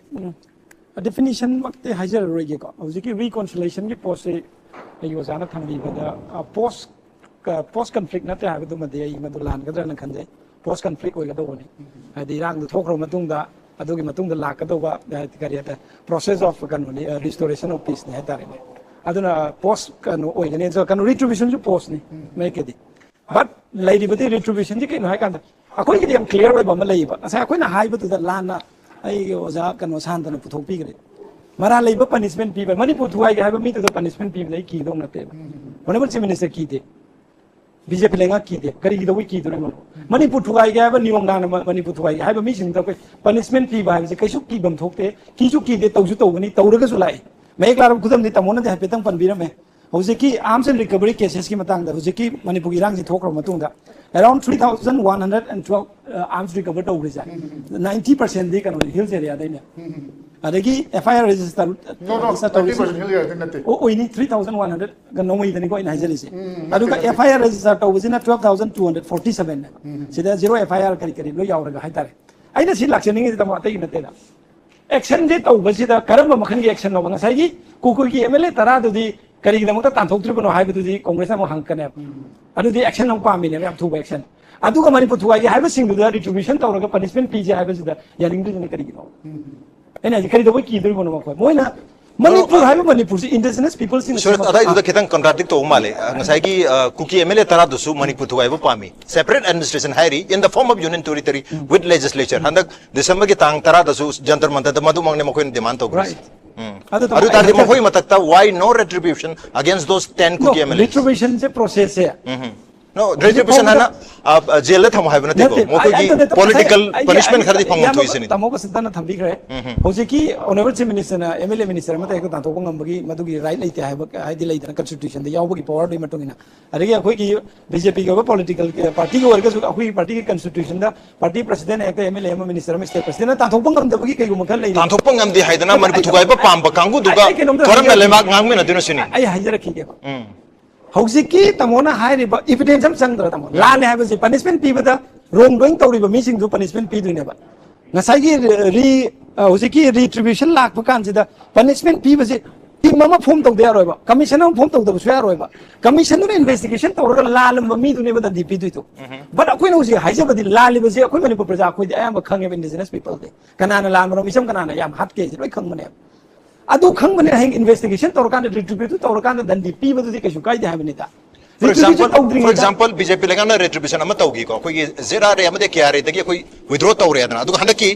ꯗꯤꯐꯤꯅꯤꯁꯟꯃꯛꯇꯤ ꯍꯥꯏꯖꯔꯔꯣꯏꯒꯦꯀꯣ꯫ ꯍꯧꯖꯤꯛꯀꯤ ꯔꯤꯀꯣꯟꯁꯤꯂꯦꯁꯟꯒꯤ ꯄꯣꯠꯁꯦ ꯑꯩꯒꯤ ꯑꯣꯖꯥꯅ ꯊꯝꯕꯤꯕꯗ ꯄꯣꯁ ꯄꯣꯁ ꯀꯟꯐ꯭ꯂꯤꯛ ꯅꯠꯇꯦ ꯍꯥꯏꯕꯗꯨꯃꯗꯤ ꯑꯩ ꯃꯗꯨ ꯂꯥꯟꯒꯗ꯭ꯔꯅ ꯈꯟꯖꯩ꯫ ꯄꯣꯁ ꯀꯟꯐ꯭ꯂꯤꯛ ꯑꯣꯏꯒꯗꯧꯕꯅꯤ꯫ ꯍꯥꯏꯗꯤ ꯏꯔꯥꯡꯗꯨ ꯊꯣꯛꯈ꯭ꯔꯕ ꯃꯇꯨꯡꯗ, ꯑꯗꯨꯒꯤ ꯃꯇꯨꯡꯗ ꯂꯥꯛꯀꯗꯧꯕ, ꯑ, ꯀꯔꯤ ꯍꯥꯏꯇꯥꯔꯦ, ꯄ꯭ꯔꯣꯁꯦꯁ ꯑꯣꯐ ꯀꯩꯅꯣꯅꯤ, ꯔꯤꯁꯇꯣꯔꯦꯁꯟ ꯑꯣꯐ ꯄꯤꯁꯅꯤ ꯍꯥꯏꯇꯥꯔꯦꯅꯦ꯫ ꯑꯗꯨꯅ ꯄꯣꯁ ꯀꯩꯅꯣ ꯑꯣꯏꯒꯅꯤ, ꯑꯗꯨꯒ ꯀꯩꯅꯣ ꯔꯤꯇ꯭ꯔꯤꯕ꯭ꯌꯨꯁꯟꯁꯨ ꯄꯣꯁꯅꯤ ꯃꯌꯦꯛꯀꯤꯗꯤ꯫ ꯕꯠ ꯂꯩꯔꯤꯕꯗꯤ ꯔꯤꯇ꯭ꯔꯤꯕ꯭ꯌꯨꯁꯟꯁꯤ ꯀꯩꯅꯣ ꯍꯥꯏꯀꯥꯟꯗ, ꯑꯩꯈꯣꯏꯒꯤꯗꯤ ꯌꯥꯝ ꯀ꯭ꯂꯤꯌꯥꯔ ꯑꯣꯏꯕ ꯑꯃ ꯂꯩꯌꯦꯕ꯫ ꯉꯁꯥꯏ ꯑꯩꯈꯣꯏꯅ ꯍꯥꯏꯕꯗꯨꯗ ꯂꯥꯟꯅ ꯑꯩꯒꯤ ꯑꯣꯖꯥ ꯀꯩꯅꯣ ꯁꯥꯟꯇꯅ ꯄꯨꯊꯣꯛꯄꯤꯈ꯭ꯔꯦ꯫ ꯃꯔꯥꯜ ꯂꯩꯕ ꯄꯅꯤꯁꯃꯦꯟ ꯄꯤꯕ, ꯃꯅꯤꯄꯨꯔ ꯊꯨꯒꯥꯏꯒꯦ ꯍꯥꯏꯕ ꯃꯤꯗꯨꯗ ꯄꯅꯤꯁꯃꯦꯟ ꯄꯤꯕꯗ ꯑꯩ ꯀꯤꯗꯧ ꯅꯠꯇꯦꯕ꯫ ꯑꯣꯅꯔꯦꯕꯜ ꯆꯤꯐ ꯃꯤꯅꯤꯁꯇꯔ ꯀꯤꯗꯦ, ꯕꯤ ꯖꯦ ꯄꯤ ꯂꯩꯉꯥꯛ ꯀꯤꯗꯦ꯫ ꯀꯔꯤꯒꯤꯗꯧꯕꯩ ꯀꯤꯗꯣꯔꯤꯕꯅꯣ? ꯃꯅꯤꯄꯨꯔ ꯊꯨꯒꯥꯏꯒꯦ ꯍꯥꯏꯕ ꯅꯤꯌꯣꯝ ꯅꯥꯅ ꯃ- ꯃꯅꯤꯄꯨꯔ ꯊꯨꯒꯥꯏꯒꯦ ꯍꯥꯏꯕ ꯃꯤꯁꯤꯡꯗ ꯑꯩꯈꯣꯏ ꯄꯅꯤꯁꯃꯦꯟ ꯄꯤꯕ ꯍꯥꯏꯕꯁꯦ ꯀꯩꯁꯨ ꯀꯤꯐꯝ ꯊꯣꯛꯇꯦ, ꯀꯤꯁꯨ ꯀꯤꯗꯦ, ꯇꯧꯁꯨ ꯇꯧꯒꯅꯤ, ꯇꯧꯔꯒꯁꯨ ꯂꯥꯛꯏ꯫ ꯃꯌꯦꯛ ꯂꯥꯔꯕ ꯈꯨꯗꯝꯗꯤ ꯇꯥꯃꯣꯅꯗꯤ ꯍꯥꯏꯐꯦꯠꯇꯪ ꯄꯟꯕꯤꯔꯝꯃꯦ꯫ ꯍꯧꯖꯤꯛꯀꯤ ꯑꯥꯔꯝꯁ ꯑꯦꯟ ꯔꯤꯀꯚꯔꯤ ꯀꯦꯁꯦꯁꯀꯤ ꯃꯇꯥꯡꯗ, ꯍꯧꯖꯤꯛꯀꯤ ꯃꯅꯤꯄꯨꯔꯒꯤ ꯏꯔꯥꯡꯁꯤ ꯊꯣꯛꯈ꯭ꯔꯕ ꯃꯇꯨꯡꯗ around three thousand one hundred and twelve arms recover ꯇꯧꯈ꯭ꯔꯤꯁꯦ, ninety percent ꯗꯤ ꯀꯩꯅꯣ ꯍꯤꯜꯁ ꯑꯦꯔꯤꯌꯥꯗꯩꯅꯦ꯫ ꯑꯗꯒꯤ F I R register No, no, ninety percent hill ꯑꯦꯔꯤꯌꯥꯗꯩ ꯅꯠꯇꯦ꯫ ꯑꯣꯏꯅꯤ, ꯊ꯭ꯔꯤ ꯊꯥꯎꯖꯟ ꯋꯥꯟ ꯍꯟꯗ꯭ꯔꯦꯠ ꯅꯣꯡꯃꯩꯗꯅꯤꯀꯣ ꯑꯩꯅ ꯍꯥꯏꯖꯔꯤꯁꯦ꯫ ꯑꯗꯨꯒ ꯑꯦꯐ ꯑꯥꯏ ꯑꯥꯔ ꯔꯦꯖꯤꯁꯇꯔ ꯇꯧꯕꯁꯤꯅ twelve thousand two hundred forty seven. ꯁꯤꯗ ꯖꯤꯔꯣ ꯑꯦꯐ ꯑꯥꯏ ꯑꯥꯔ ꯀꯔꯤ ꯀꯔꯤ ꯂꯣꯏ ꯌꯥꯎꯔꯒ ꯍꯥꯏꯇꯥꯔꯦ꯫ ꯑꯩꯅ ꯁꯤ ꯂꯥꯛꯆꯅꯤꯡꯉꯤꯁꯤ ꯇꯥꯃꯣ ꯑꯇꯩꯒꯤ ꯅꯠꯇꯦꯗ꯫ ꯑꯦꯛꯁꯟꯁꯦ ꯇꯧꯕꯁꯤꯗ ꯀꯔꯝꯕ ꯃꯈꯜꯒꯤ ꯑꯦꯛꯁꯟꯅꯣꯕ? ꯉꯁꯥꯏꯒꯤ ꯀꯨꯀꯨꯏꯒꯤ ꯑꯦꯝ ꯑꯦꯜ ꯑꯦ ꯇꯔꯥꯗꯨꯗꯤ ꯀꯔꯤꯒꯤꯗꯃꯛꯇ ꯇꯥꯟꯊꯣꯛꯇ꯭ꯔꯤꯕꯅꯣ ꯍꯥꯏꯕꯗꯨꯗꯤ ꯀꯣꯡꯒ꯭ꯔꯦꯁꯅ ꯑꯃꯨꯛ ꯍꯪꯉꯛꯀꯅꯦꯕ꯫ ꯑꯗꯨꯗꯤ ꯑꯦꯛꯁꯟ ꯑꯃꯨꯛ ꯄꯥꯝꯃꯤꯅꯦꯕ, ꯌꯥꯝ ꯊꯨꯕ ꯑꯦꯛꯁꯟ꯫ ꯑꯗꯨꯒ ꯃꯅꯤꯄꯨꯔ ꯊꯨꯒꯥꯏꯒꯦ ꯍꯥꯏꯕꯁꯤꯡꯗꯨꯗ ꯔꯤꯇ꯭ꯔꯤꯕ꯭ꯌꯨꯁꯟ ꯇꯧꯔꯒ ꯄꯅꯤꯁꯃꯦꯟ ꯄꯤꯁꯦ ꯍꯥꯏꯕꯁꯤꯗ ꯌꯥꯅꯤꯡꯗ꯭ꯔꯤꯁꯤꯅ ꯀꯔꯤꯒꯤꯅꯣ? ꯑꯩꯅ ꯍꯥꯏꯗꯤ ꯀꯔꯤꯗꯧꯕꯩ ꯀꯤꯗꯣꯔꯤꯕꯅꯣ ꯃꯈꯣꯏ? ꯃꯣꯏꯅ ꯃꯅꯤꯄꯨꯔ ꯍꯥꯏꯕ ꯃꯅꯤꯄꯨꯔꯁꯤ ꯏꯟꯗꯤꯖꯤꯅꯁ ꯄꯤꯄꯜꯁꯤꯡꯅ ꯁꯨꯔꯖ, ꯑꯗꯥꯏꯗꯨꯗ ꯈꯤꯇꯪ ꯀꯟꯇ꯭ꯔꯥꯗꯤꯛ ꯇꯧꯕ ꯃꯥꯜꯂꯦ꯫ ꯑ, ꯉꯁꯥꯏꯒꯤ, ꯑ, ꯀꯨꯀꯤ ꯑꯦꯝ ꯑꯦꯜ ꯑꯦ ꯇꯔꯥꯗꯨꯁꯨ ꯃꯅꯤꯄꯨꯔ ꯊꯨꯒꯥꯏꯕ ꯄꯥꯝꯃꯤ, separate administration ꯍꯥꯏꯔꯤ, in the form of union territory with legislature꯫ ꯍꯟꯗꯛ ꯗꯤꯁꯦꯝꯕꯔꯒꯤ ꯇꯥꯡ ꯇꯔꯥꯗꯁꯨ ꯖꯟꯇꯔ ꯃꯟꯇꯔꯗ ꯃꯗꯨꯃꯛꯅꯤ ꯃꯈꯣꯏꯅ ꯗꯤꯃꯥꯟ ꯇꯧꯈ꯭ꯔꯤꯁꯦ꯫ Right. ꯎꯝ꯫ ꯑꯗꯨ ꯑꯗꯨ ꯇꯥꯔꯗꯤ ꯇꯧꯕ- ꯃꯈꯣꯏꯒꯤ ꯃꯊꯛꯇ why no retribution against those ten Kuki M L As? ꯔꯤꯇ꯭ꯔꯤꯕ꯭ꯌꯨꯁꯟꯁꯦ ꯄ꯭ꯔꯣꯁꯦꯁꯁꯦ No, retribution ꯍꯥꯏꯅ, ꯑ, ꯖꯦꯜꯗ ꯊꯝꯃꯣ ꯍꯥꯏꯕ ꯅꯠꯇꯦꯀꯣ, ꯃꯈꯣꯏꯒꯤ ꯄꯣꯂꯤꯇꯤꯀꯦꯜ ꯄꯅꯤꯁꯃꯦꯟ ꯈꯔꯗꯤ ꯐꯪꯐꯝ ꯊꯣꯛꯏ ꯁꯤꯅꯤ꯫ ꯇꯥꯃꯣ ꯀꯁꯟꯇꯅ ꯊꯝꯕꯤꯈ꯭ꯔꯦ꯫ ꯍꯧꯖꯤꯛꯀꯤ ꯑꯣꯅꯔꯦꯕꯜ ꯆꯤꯐ ꯃꯤꯅꯤꯁꯇꯔꯅ ꯑꯦꯝ ꯑꯦꯜ ꯑꯦ ꯃꯤꯅꯤꯁꯇꯔ ꯑꯃꯠꯇ ꯍꯦꯛꯇ ꯇꯥꯟꯊꯣꯛꯄ ꯉꯝꯕꯒꯤ ꯃꯗꯨꯒꯤ ꯔꯥꯏꯠ ꯂꯩꯇꯦ ꯍꯥꯏꯕ, ꯍꯥꯏꯗꯤ ꯂꯩꯗꯅ ꯀꯟꯁꯇꯤꯇ꯭ꯌꯨꯁꯟꯗ ꯌꯥꯎꯕꯒꯤ ꯄꯋꯥꯔꯗꯨꯒꯤ ꯃꯇꯨꯡ ꯏꯟꯅ꯫ ꯑꯗꯒꯤ ꯑꯩꯈꯣꯏꯒꯤ ꯕꯤ ꯖꯦ ꯄꯤꯒꯤ ꯑꯣꯏꯕ ꯄꯣꯂꯤꯇꯤꯀꯦꯜ ꯄꯥꯔꯇꯤꯒꯤ ꯑꯣꯏꯔꯒꯁꯨ ꯑꯩꯈꯣꯏꯒꯤ ꯄꯥꯔꯇꯤꯒꯤ ꯀꯟꯁꯇꯤꯇ꯭ꯌꯨꯁꯟꯗ ꯄꯥꯔꯇꯤ ꯄ꯭ꯔꯁꯤꯗꯦꯟ ꯍꯦꯛꯇ ꯑꯦꯝ ꯑꯦꯜ ꯑꯦ ꯑꯃ ꯃꯤꯅꯤꯁꯇꯔ ꯑꯃ ꯁ꯭ꯇꯦꯠ ꯄ꯭ꯔꯁꯤꯗꯦꯟꯅ ꯇꯥꯟꯊꯣꯛꯄ ꯉꯝꯗꯕꯒꯤ ꯀꯩꯒꯨꯝꯕ ꯈꯔ ꯂꯩꯔꯤ꯫ ꯇꯥꯟꯊꯣꯛꯄ ꯉꯝꯗꯦ ꯍꯥꯏꯗꯅ ꯃꯅꯤꯄꯨꯔ ꯊꯨꯒꯥꯏꯕ ꯄꯥꯝꯕ ꯀꯥꯡꯕꯨꯗꯨꯒ ꯑꯩ ꯀꯩꯅꯣꯝꯇ ꯀꯔꯝꯅ ꯍꯥꯏꯖꯔꯛꯀꯦ꯫ ꯂꯩꯕꯥꯛ ꯉꯥꯛꯃꯤꯟꯅꯗꯣꯏꯅꯣ ꯁꯤꯅꯤ꯫ ꯑꯩ ꯍꯥꯏꯖꯔꯛꯈꯤꯒꯦꯕ꯫ ꯎꯝ꯫ ꯍꯧꯖꯤꯛꯀꯤ ꯇꯥꯃꯣꯅ ꯍꯥꯏꯔꯤꯕ ꯏꯚꯤꯗꯦꯟꯁ ꯑꯃ ꯆꯪꯗ꯭ꯔꯥ ꯇꯥꯃꯣ? ꯂꯥꯜꯂꯦ ꯍꯥꯏꯕꯁꯦ ꯄꯅꯤꯁꯃꯦꯟ ꯄꯤꯕꯗ ꯔꯣꯡ ꯗꯨꯋꯤꯡ ꯇꯧꯔꯤꯕ ꯃꯤꯁꯤꯡꯗꯨ ꯄꯅꯤꯁꯃꯦꯟ ꯄꯤꯗꯣꯏꯅꯦꯕ꯫ ꯉꯁꯥꯏꯒꯤ ꯔꯤ-, ꯑ, ꯍꯧꯖꯤꯛꯀꯤ ꯔꯤꯇ꯭ꯔꯤꯕ꯭ꯌꯨꯁꯟ ꯂꯥꯛꯄ ꯀꯥꯟꯁꯤꯗ ꯄꯅꯤꯁꯃꯦꯟ ꯄꯤꯕꯁꯦ ꯇꯤꯝ ꯑꯃ ꯐꯣꯝ ꯇꯧꯗ ꯌꯥꯔꯣꯏꯕ, ꯀꯃꯤꯁꯟ ꯑꯃ ꯐꯣꯝ ꯇꯧꯗꯕꯁꯨ ꯌꯥꯔꯣꯏꯕ꯫ ꯀꯃꯤꯁꯟꯗꯨꯅ ꯏꯟꯚꯦꯁꯇꯤꯒꯦꯁꯟ ꯇꯧꯔꯒ ꯂꯥꯜꯂꯝꯕ ꯃꯤꯗꯨꯅꯦꯕ ꯗꯟꯗꯤ ꯄꯤꯗꯣꯏꯗꯣ꯫ But ꯑꯩꯈꯣꯏꯅ ꯍꯧꯖꯤꯛ ꯍꯥꯏꯖꯕꯗꯤ ꯂꯥꯜꯂꯤꯕꯁꯦ ꯑꯩꯈꯣꯏ ꯃꯅꯤꯄꯨꯔ ꯄ꯭ꯔꯖꯥ ꯑꯩꯈꯣꯏꯗꯤ ꯑꯌꯥꯝꯕ ꯈꯪꯉꯦꯕ, ꯏꯟꯗꯤꯖꯤꯅꯁ ꯄꯤꯄꯜꯗꯤ꯫ ꯀꯅꯥꯅ ꯂꯥꯟꯕꯅꯣ, ꯃꯤꯆꯝ ꯀꯅꯥꯅ ꯌꯥꯝ ꯍꯥꯠꯀꯦꯁꯦ ꯂꯣꯏ ꯈꯪꯕꯅꯦꯕ꯫ ꯑꯗꯨ ꯈꯪꯕꯅꯦ, ꯍꯌꯦꯡ ꯏꯟꯚꯦꯁꯇꯤꯒꯦꯁꯟ ꯇꯧꯔꯀꯥꯟꯗ, ꯔꯤꯇ꯭ꯔꯤꯕ꯭ꯌꯨꯠ ꯇꯧꯔꯀꯥꯟꯗ ꯗꯟꯗꯤ ꯄꯤꯕꯗꯨꯗꯤ ꯀꯩꯁꯨ ꯀꯥꯏꯗꯦ ꯍꯥꯏꯕꯅꯤꯗ꯫ For example, for example, B J P ꯂꯩꯉꯥꯛꯅ ꯔꯤꯇ꯭ꯔꯤꯕ꯭ꯌꯨꯁꯟ ꯑꯃ ꯇꯧꯈꯤꯀꯣ, ꯑꯩꯈꯣꯏꯒꯤ ꯖꯦꯠ ꯑꯥꯔ ꯑꯦ ꯑꯃꯗꯤ ꯀꯦ ꯑꯥꯔ ꯑꯦꯗꯒꯤ ꯑꯩꯈꯣꯏ ꯋꯤꯗ꯭ꯔꯣ ꯇꯧꯔꯦꯗꯅ, ꯑꯗꯨꯒ ꯍꯟꯗꯛꯀꯤ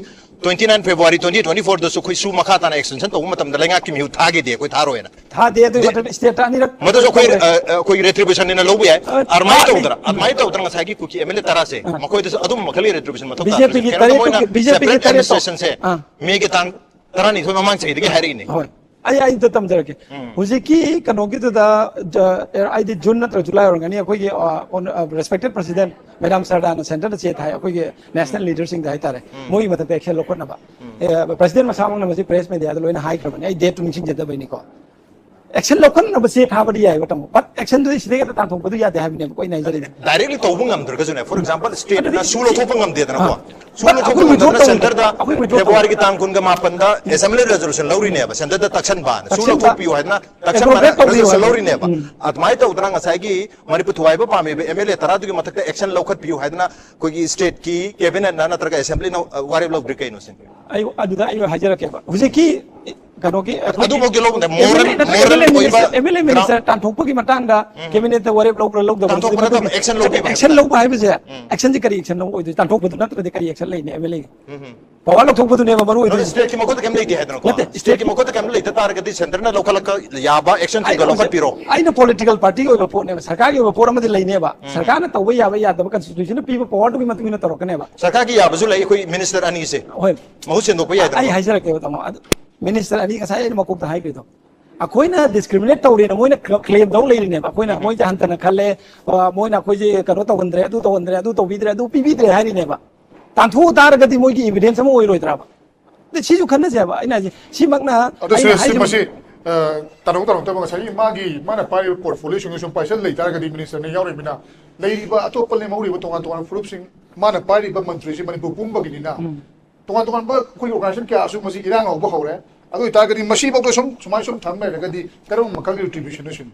twenty nine February twenty twenty four ꯗꯁꯨ ꯑꯩꯈꯣꯏ ꯁꯨ ꯃꯈꯥ ꯇꯥꯅ ꯑꯦꯛꯁꯇꯦꯟꯁꯟ ꯇꯧꯕ ꯃꯇꯝꯗ ꯂꯩꯉꯥꯛꯀꯤ ꯃꯤꯍꯨꯠ ꯊꯥꯈꯤꯗꯦ, ꯑꯩꯈꯣꯏ ꯊꯥꯔꯣꯏꯅ꯫ ꯊꯥꯗꯦ, ꯑꯗꯨꯒꯤ ꯗꯤ-, ꯃꯊꯛꯇ ꯁ꯭ꯇꯦꯠꯇ ꯑꯅꯤꯔꯛ ꯃꯗꯨꯁꯨ ꯑꯩꯈꯣꯏ, ꯇꯧꯈ꯭ꯔꯦ꯫ ꯑ, ꯑ, ꯑꯩꯈꯣꯏ ꯔꯤꯇ꯭ꯔꯤꯕ꯭ꯌꯨꯁꯟꯅꯤꯅ ꯂꯧꯕ ꯌꯥꯏ꯫ ꯑ, ꯑꯗꯨꯃꯥꯏꯅ ꯃꯥꯅꯤ꯫ ꯇꯧꯗꯅ, ꯑꯗꯨꯃꯥꯏꯅ ꯇꯧꯗꯅ ꯉꯁꯥꯏꯒꯤ ꯀꯨꯀꯤ ꯑꯦꯝ ꯑꯦꯜ ꯑꯦ ꯇꯔꯥꯁꯦ, ꯑ꯫ ꯃꯈꯣꯏꯗꯁꯨ ꯑꯗꯨꯝꯕ ꯃꯈꯜꯒꯤ ꯔꯤꯇ꯭ꯔꯤꯕ꯭ꯌꯨꯁꯟ ꯃꯊꯧ ꯕꯤ ꯖꯦ ꯄꯤꯒꯤ ꯇꯥꯗ꯭ꯔꯁꯨ ꯀꯩꯅꯣ ꯇꯔꯦꯠ ꯃꯣꯏꯅ ꯇꯨ-, ꯕꯤ ꯖꯦ ꯄꯤꯒꯤ separate ꯇꯔꯦꯠꯇꯣ꯫ Administrationꯁꯦ ꯑ꯫ ꯃꯦꯒꯤ ꯇꯥꯡ ꯇꯔꯥꯅꯤꯊꯣꯏ ꯃꯃꯥꯡ ꯆꯍꯤꯗꯒꯤ ꯍꯥꯏꯔꯛꯏꯅꯦ꯫ ꯍꯣꯏ꯫ ꯑꯩ, ꯑꯩ ꯑꯝꯇ ꯇꯝꯖꯔꯛꯀꯦ꯫ ꯎꯝ꯫ ꯍꯧꯖꯤꯛꯀꯤ ꯀꯩꯅꯣꯒꯤꯗꯨꯗ, ꯖ-, ꯑꯩꯗꯤ ꯖꯨꯟ ꯅꯠꯇ꯭ꯔ ꯖꯨꯂꯥꯏ ꯑꯣꯏꯔꯝꯒꯅꯤ, ꯑꯩꯈꯣꯏꯒꯤ, ꯑ, ꯑꯣꯟ-, ꯑ, ꯔꯦꯁꯄꯦꯛꯇꯦꯠ ꯄ꯭ꯔꯁꯤꯗꯦꯟ ꯃꯦꯗꯥꯝ ꯁꯔꯗꯥꯅ ꯁꯦꯟꯇꯔꯗ ꯆꯦ ꯊꯥꯏ, ꯑꯩꯈꯣꯏꯒꯤ ꯅꯦꯁꯅꯦꯜ ꯂꯤꯗꯔꯁꯤꯡꯗ ꯍꯥꯏꯇꯥꯔꯦ, ꯎꯝ꯫ ꯃꯣꯏꯒꯤ ꯃꯊꯛꯇ ꯑꯦꯛꯁꯟ ꯂꯧꯈꯠꯅꯕ꯫ ꯎꯝ꯫ ꯑꯦ, ꯄ꯭ꯔꯁꯤꯗꯦꯟ ꯃꯁꯥꯃꯛꯅ ꯃꯁꯤ ꯄ꯭ꯔꯦꯁ ꯃꯦꯗꯤꯌꯥꯗ ꯂꯣꯏꯅ ꯍꯥꯏꯈ꯭ꯔꯕꯅꯤ, ꯑꯩ ꯗꯦꯠꯇꯨ ꯅꯤꯡꯁꯤꯡꯖꯗꯕꯩꯅꯤꯀꯣ꯫ ꯑꯦꯛꯁꯟ ꯂꯧꯈꯠꯅꯕ ꯆꯦ ꯊꯥꯕꯗꯤ ꯌꯥꯏꯕ ꯇꯥꯃꯣ, but actionꯗꯨꯗꯤ ꯁꯤꯗꯩ ꯍꯦꯛꯇ ꯇꯥꯟꯊꯣꯛꯄꯗꯨ ꯌꯥꯗꯦ ꯍꯥꯏꯕꯅꯦꯕꯀꯣ ꯑꯩꯅ ꯍꯥꯏꯖꯔꯤꯁꯦ꯫ Directly ꯇꯧꯕ ꯉꯝꯗ꯭ꯔꯒꯁꯨꯅꯦ, for example, stateꯅ ꯑꯗꯨꯗꯤ ꯁꯨ ꯂꯧꯊꯣꯛꯄ ꯉꯝꯗꯦꯗꯅꯀꯣ꯫ ꯑꯥ꯫ ꯁꯨ ꯑꯩꯈꯣꯏ ꯂꯧꯊꯣꯛꯄ withdraw ꯉꯝꯗ꯭ꯔꯒꯅ ꯇꯧ-, centreꯗ ꯑꯩꯈꯣꯏ withdraw ꯇꯧ-, Februaryꯒꯤ ꯇꯥꯡ ꯀꯨꯟꯒ ꯃꯥꯄꯟꯗ assembly resolution ꯂꯧꯔꯤꯅꯦꯕ, centreꯗ ꯇꯛꯁꯟꯕꯅ꯫ ꯁꯨ ꯇꯛꯁꯟꯕ꯫ ꯂꯧꯊꯣꯛꯄꯤꯌꯨ ꯍꯥꯏꯗꯅ ꯇꯛꯁꯟꯕꯅ abrogate ꯇꯧꯕꯤꯌꯨ resolution ꯍꯥꯏꯕ꯫ ꯂꯧꯔꯤꯅꯦꯕ꯫ ꯎꯝ꯫ ꯑꯗꯨꯃꯥꯏꯅ ꯇꯧꯗꯅ ꯉꯁꯥꯏꯒꯤ ꯃꯅꯤꯄꯨꯔ ꯊꯨꯒꯥꯏꯕ ꯄꯥꯝꯃꯤꯕ ꯑꯦꯝ ꯑꯦꯜ ꯑꯦ ꯇꯔꯥꯗꯨꯒꯤ ꯃꯊꯛꯇ action ꯂꯧꯈꯠꯄꯤꯌꯨ ꯍꯥꯏꯗꯅ ꯑꯩꯈꯣꯏꯒꯤ stateꯀꯤ cabinetꯅ ꯅꯠꯇ꯭ꯔꯒ assemblyꯅ, ꯑ, ꯋꯥꯔꯦꯞ ꯂꯧꯗ꯭ꯔꯤ ꯀꯩꯅꯣ ꯁꯤꯅꯤ꯫ ꯑꯩ ꯑꯗꯨꯗ ꯑꯩ ꯍꯥꯏꯖꯔꯛꯀꯦꯕ꯫ ꯍꯧꯖꯤꯛꯀꯤ ꯀꯩꯅꯣꯒꯤ ꯑꯩꯈꯣꯏꯒꯤ ꯑꯗꯨꯐꯥꯎꯗꯤ ꯂꯧꯕꯅꯦ꯫ MLA Moral, ꯅꯠꯇ꯭ꯔꯒ moral MLA ꯑꯣꯏꯕ minister, MLA minister ꯇꯥꯟꯊꯣꯛꯄꯒꯤ ꯃꯇꯥꯡꯗ cabinet ꯇ ꯋꯥꯔꯦꯞ ꯂꯧꯕ꯭ꯔꯥ ꯂꯧꯗꯕ꯭ꯔꯥ ꯇꯥꯟꯊꯣꯛꯄ ꯅꯠꯇꯕ, action ꯂꯧꯕꯤꯕ action ꯍꯥꯏꯕ꯫ ꯂꯧꯕ ꯍꯥꯏꯕꯁꯦ action ꯁꯦ ꯀꯔꯤ action ꯂꯧꯕ ꯑꯣꯏꯗꯣꯏ? ꯇꯥꯟꯊꯣꯛꯄꯗꯨ ꯅꯠꯇ꯭ꯔꯗꯤ ꯀꯔꯤ action ꯂꯩꯅꯤ MLA ꯒꯤ? Power ꯂꯧꯊꯣꯛꯄꯗꯨꯅꯦꯕ ꯃꯔꯨ ꯑꯣꯏꯗꯣꯏꯁꯦ꯫ State ꯀꯤ ꯃꯈꯨꯠꯇ ꯀꯩꯝ ꯂꯩꯇꯦ ꯍꯥꯏꯗꯅꯀꯣ꯫ ꯅꯠꯇꯦ, state State ꯀꯤ ꯃꯈꯨꯠꯇ ꯀꯩꯝ ꯂꯩꯇ ꯇꯥꯔꯒꯗꯤ centre ꯅ ꯂꯧꯈꯠꯂꯛꯄ ꯌꯥꯕ action ꯁꯤꯡꯗꯣ ꯑꯩꯅ ꯂꯧꯈꯠꯄꯤꯔꯣ꯫ ꯑꯩꯅ political party ꯑꯣꯏꯕ ꯄꯣꯠꯅꯦꯕ, ꯁꯔꯀꯥꯔꯒꯤ ꯑꯣꯏꯕ ꯄꯣꯠ ꯑꯃꯗꯤ ꯂꯩꯅꯦꯕ꯫ ꯁꯔꯀꯥꯔꯅ ꯇꯧꯕ ꯌꯥꯕ ꯌꯥꯗꯕ constitution ꯅ ꯄꯤꯕ power ꯗꯨꯒꯤ ꯃꯇꯨꯡ ꯏꯟꯅ ꯇꯧꯔꯛꯀꯅꯦꯕ꯫ ꯁꯔꯀꯥꯔꯒꯤ ꯌꯥꯕꯁꯨ ꯂꯩ, ꯑꯩꯈꯣꯏ minister ꯑꯅꯤꯁꯦ ꯍꯣꯏ, ꯃꯍꯨꯠ ꯁꯤꯟꯗꯣꯛꯄ ꯑꯩ ꯌꯥꯏꯗꯅ꯫ ꯍꯥꯏꯖꯔꯛꯀꯦꯕ ꯇꯥꯃꯣ꯫ ꯑꯗꯨ minister ꯑꯅꯤ ꯉꯁꯥꯏ ꯑꯩꯅ ꯃꯀꯣꯛꯇ ꯍꯥꯏꯈ꯭ꯔꯤꯗꯣ, ꯑꯩꯈꯣꯏꯅ discriminate ꯇꯧꯔꯦꯅ ꯃꯣꯏꯅ claim ꯇꯧ ꯂꯩꯔꯤꯅꯦꯕ꯫ ꯑꯩꯈꯣꯏꯅ ꯃꯣꯏꯁꯦ ꯍꯟꯊꯅ ꯈꯜꯂꯦ, ꯑ, ꯃꯣꯏꯅ ꯑꯩꯈꯣꯏꯁꯦ ꯀꯩꯅꯣ ꯇꯧꯍꯟꯗ꯭ꯔꯦ, ꯑꯗꯨ ꯇꯧꯍꯟꯗ꯭ꯔꯦ, ꯑꯗꯨ ꯇꯧꯕꯤꯗ꯭ꯔꯦ, ꯑꯗꯨ ꯄꯤꯕꯤꯗ꯭ꯔꯦ ꯍꯥꯏꯔꯤꯅꯦꯕ꯫ ꯇꯥꯟꯊꯣꯛꯎ ꯇꯥꯔꯒꯗꯤ ꯃꯣꯏꯒꯤ evidence ꯑꯃ ꯑꯣꯏꯔꯣꯏꯗ꯭ꯔꯕ? ꯑꯗ ꯁꯤꯁꯨ ꯈꯟꯅꯁꯦꯕ꯫ ꯑꯩꯅ ꯍꯥꯏꯁꯦ ꯁꯤꯃꯛꯅ ꯑꯗꯣ ꯑꯩꯅ ꯁꯨꯔꯦꯁ, ꯍꯥꯏꯖꯕ- ꯃꯁꯤ ꯑ, ꯇꯥꯔꯧ ꯇꯥꯔꯧ ꯇꯧꯕ ꯉꯁꯥꯏꯒꯤ ꯃꯥꯒꯤ ꯃꯥꯅ ꯄꯥꯏꯔꯤꯕ portfolio ꯁꯤꯡꯗꯨ ꯁꯨꯝ ꯄꯥꯏꯁꯜ ꯂꯩ ꯇꯥꯔꯒꯗꯤ minister ꯅ ꯌꯥꯎꯔꯤꯕꯅꯤꯅ ꯂꯩꯔꯤꯕ ꯑꯇꯣꯞꯄ ꯂꯦꯝꯍꯧꯔꯤꯕ ꯇꯣꯉꯥꯟ ꯇꯣꯉꯥꯟꯕ ꯐꯨꯔꯨꯞꯁꯤꯡ ꯃꯥꯅ ꯄꯥꯏꯔꯤꯕ ꯃꯟꯇ꯭ꯔꯤꯁꯤ ꯃꯅꯤꯄꯨꯔ ꯄꯨꯝꯕꯒꯤꯅꯤꯅ ꯇꯣꯉꯥꯟ ꯇꯣꯉꯥꯟꯕ ꯑꯩꯈꯣꯏꯒꯤ organization ꯀꯌꯥꯁꯨ ꯃꯁꯤ ꯏꯔꯥꯡ ꯍꯧꯕ ꯍꯧꯔꯦ꯫ ꯑꯗꯨ ꯑꯣꯏꯇꯥꯔꯒꯗꯤ ꯃꯁꯤꯐꯥꯎꯗ ꯁꯨꯝ ꯁꯨꯃꯥꯏꯅ ꯁꯨꯝ ꯊꯝ ꯂꯩꯔꯒꯗꯤ ꯀꯔꯝꯕ ꯃꯈꯜꯒꯤ retribution ꯅꯣ ꯁꯤꯅꯤ?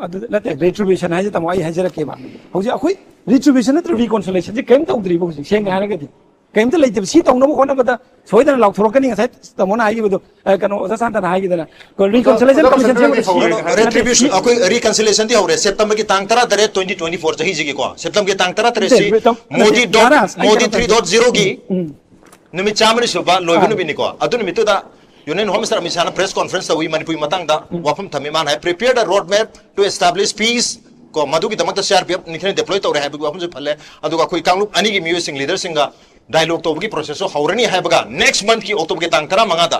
ꯑꯗꯨ ꯅꯠꯇꯦ, retribution ꯍꯥꯏꯁꯦ ꯇꯥꯃꯣ ꯑꯩ ꯍꯥꯏꯖꯔꯛꯀꯦꯕ꯫ ꯍꯧꯖꯤꯛ ꯑꯩꯈꯣꯏ retribution ꯅꯠꯇ꯭ꯔ reconciliation ꯁꯦ ꯀꯔꯤꯝ ꯇꯧꯗ꯭ꯔꯤꯕ ꯍꯧꯖꯤꯛ ꯁꯦꯡꯅ ꯍꯥꯏꯔꯒꯗꯤ꯫ ꯀꯔꯤꯝꯇ ꯂꯩꯇꯦꯕ꯫ ꯁꯤ ꯇꯧꯅꯕ ꯍꯣꯠꯅꯕꯗ ꯁꯣꯏꯗꯅ ꯂꯥꯎꯊꯣꯔꯛꯀꯅꯤ꯫ ꯉꯁꯥꯏ ꯇꯥꯃꯣꯅ ꯍꯥꯏꯈꯤꯕꯗꯣ, ꯑ, ꯀꯩꯅꯣ ꯑꯣꯖꯥ ꯁꯥꯟꯇꯅ ꯍꯥꯏꯈꯤꯗꯅ꯫ Reconciliation ꯑꯣꯖꯥ Commission ꯁꯦ ꯁꯥꯟꯇꯅꯗꯤ ꯍꯧꯔꯦ꯫ ꯍꯧꯔꯦ꯫ ꯅꯠꯇꯦ, Retribution, ꯁꯤ- ꯑꯩꯈꯣꯏ reconciliation ꯗꯤ ꯍꯧꯔꯦ꯫ September ꯒꯤ ꯇꯥꯡ ꯇꯔꯥ ꯇꯔꯦꯠ, twenty twenty four ꯆꯍꯤꯁꯤꯒꯤꯀꯣ꯫ September ꯒꯤ ꯇꯥꯡ ꯇꯔꯥ ꯇꯔꯦꯠ ꯁꯤ ꯅꯠꯇꯦ, ꯇꯥꯃꯣ, ꯃꯣꯗꯤ ꯅꯠꯇꯦ, ꯙꯥꯔꯥ, ꯑꯩ ꯃꯣꯗꯤ ꯀꯩꯅꯣ three dot zero ꯒꯤ ꯅꯨꯃꯤꯠ ꯆꯥꯝꯃꯅꯤ ꯁꯨꯕ ꯂꯣꯏꯕ ꯑꯥ꯫ ꯅꯨꯃꯤꯠꯅꯤꯀꯣ꯫ ꯑꯗꯨ ꯅꯨꯃꯤꯠꯇꯨꯗ Union Home Minister Amit ꯁꯥꯍꯅ press conference ꯇꯧꯏ ꯃꯅꯤꯄꯨꯔꯒꯤ ꯃꯇꯥꯡꯗ ꯋꯥꯐꯝ ꯊꯝꯃꯤ꯫ ꯃꯥꯅ ꯍꯥꯏ, "Prepare the road map to establish peace" ꯀꯣ, ꯃꯗꯨꯒꯤꯗꯃꯛꯇ C R P F ꯅꯤꯡꯊꯤꯅ deploy ꯇꯧꯔꯦ ꯍꯥꯏꯕꯒꯤ ꯋꯥꯐꯝꯁꯨ ꯐꯜꯂꯦ꯫ ꯑꯗꯨꯒ ꯑꯩꯈꯣꯏ ꯀꯥꯡꯂꯨꯞ ꯑꯅꯤꯒꯤ ꯃꯤꯑꯣꯏꯁꯤꯡ, leader ꯁꯤꯡꯒ dialogue ꯇꯧꯕꯒꯤ process ꯁꯨ ꯍꯧꯔꯅꯤ ꯍꯥꯏꯕꯒ next month ꯀꯤ October ꯒꯤ ꯇꯥꯡ ꯇꯔꯥ ꯃꯉꯥꯗ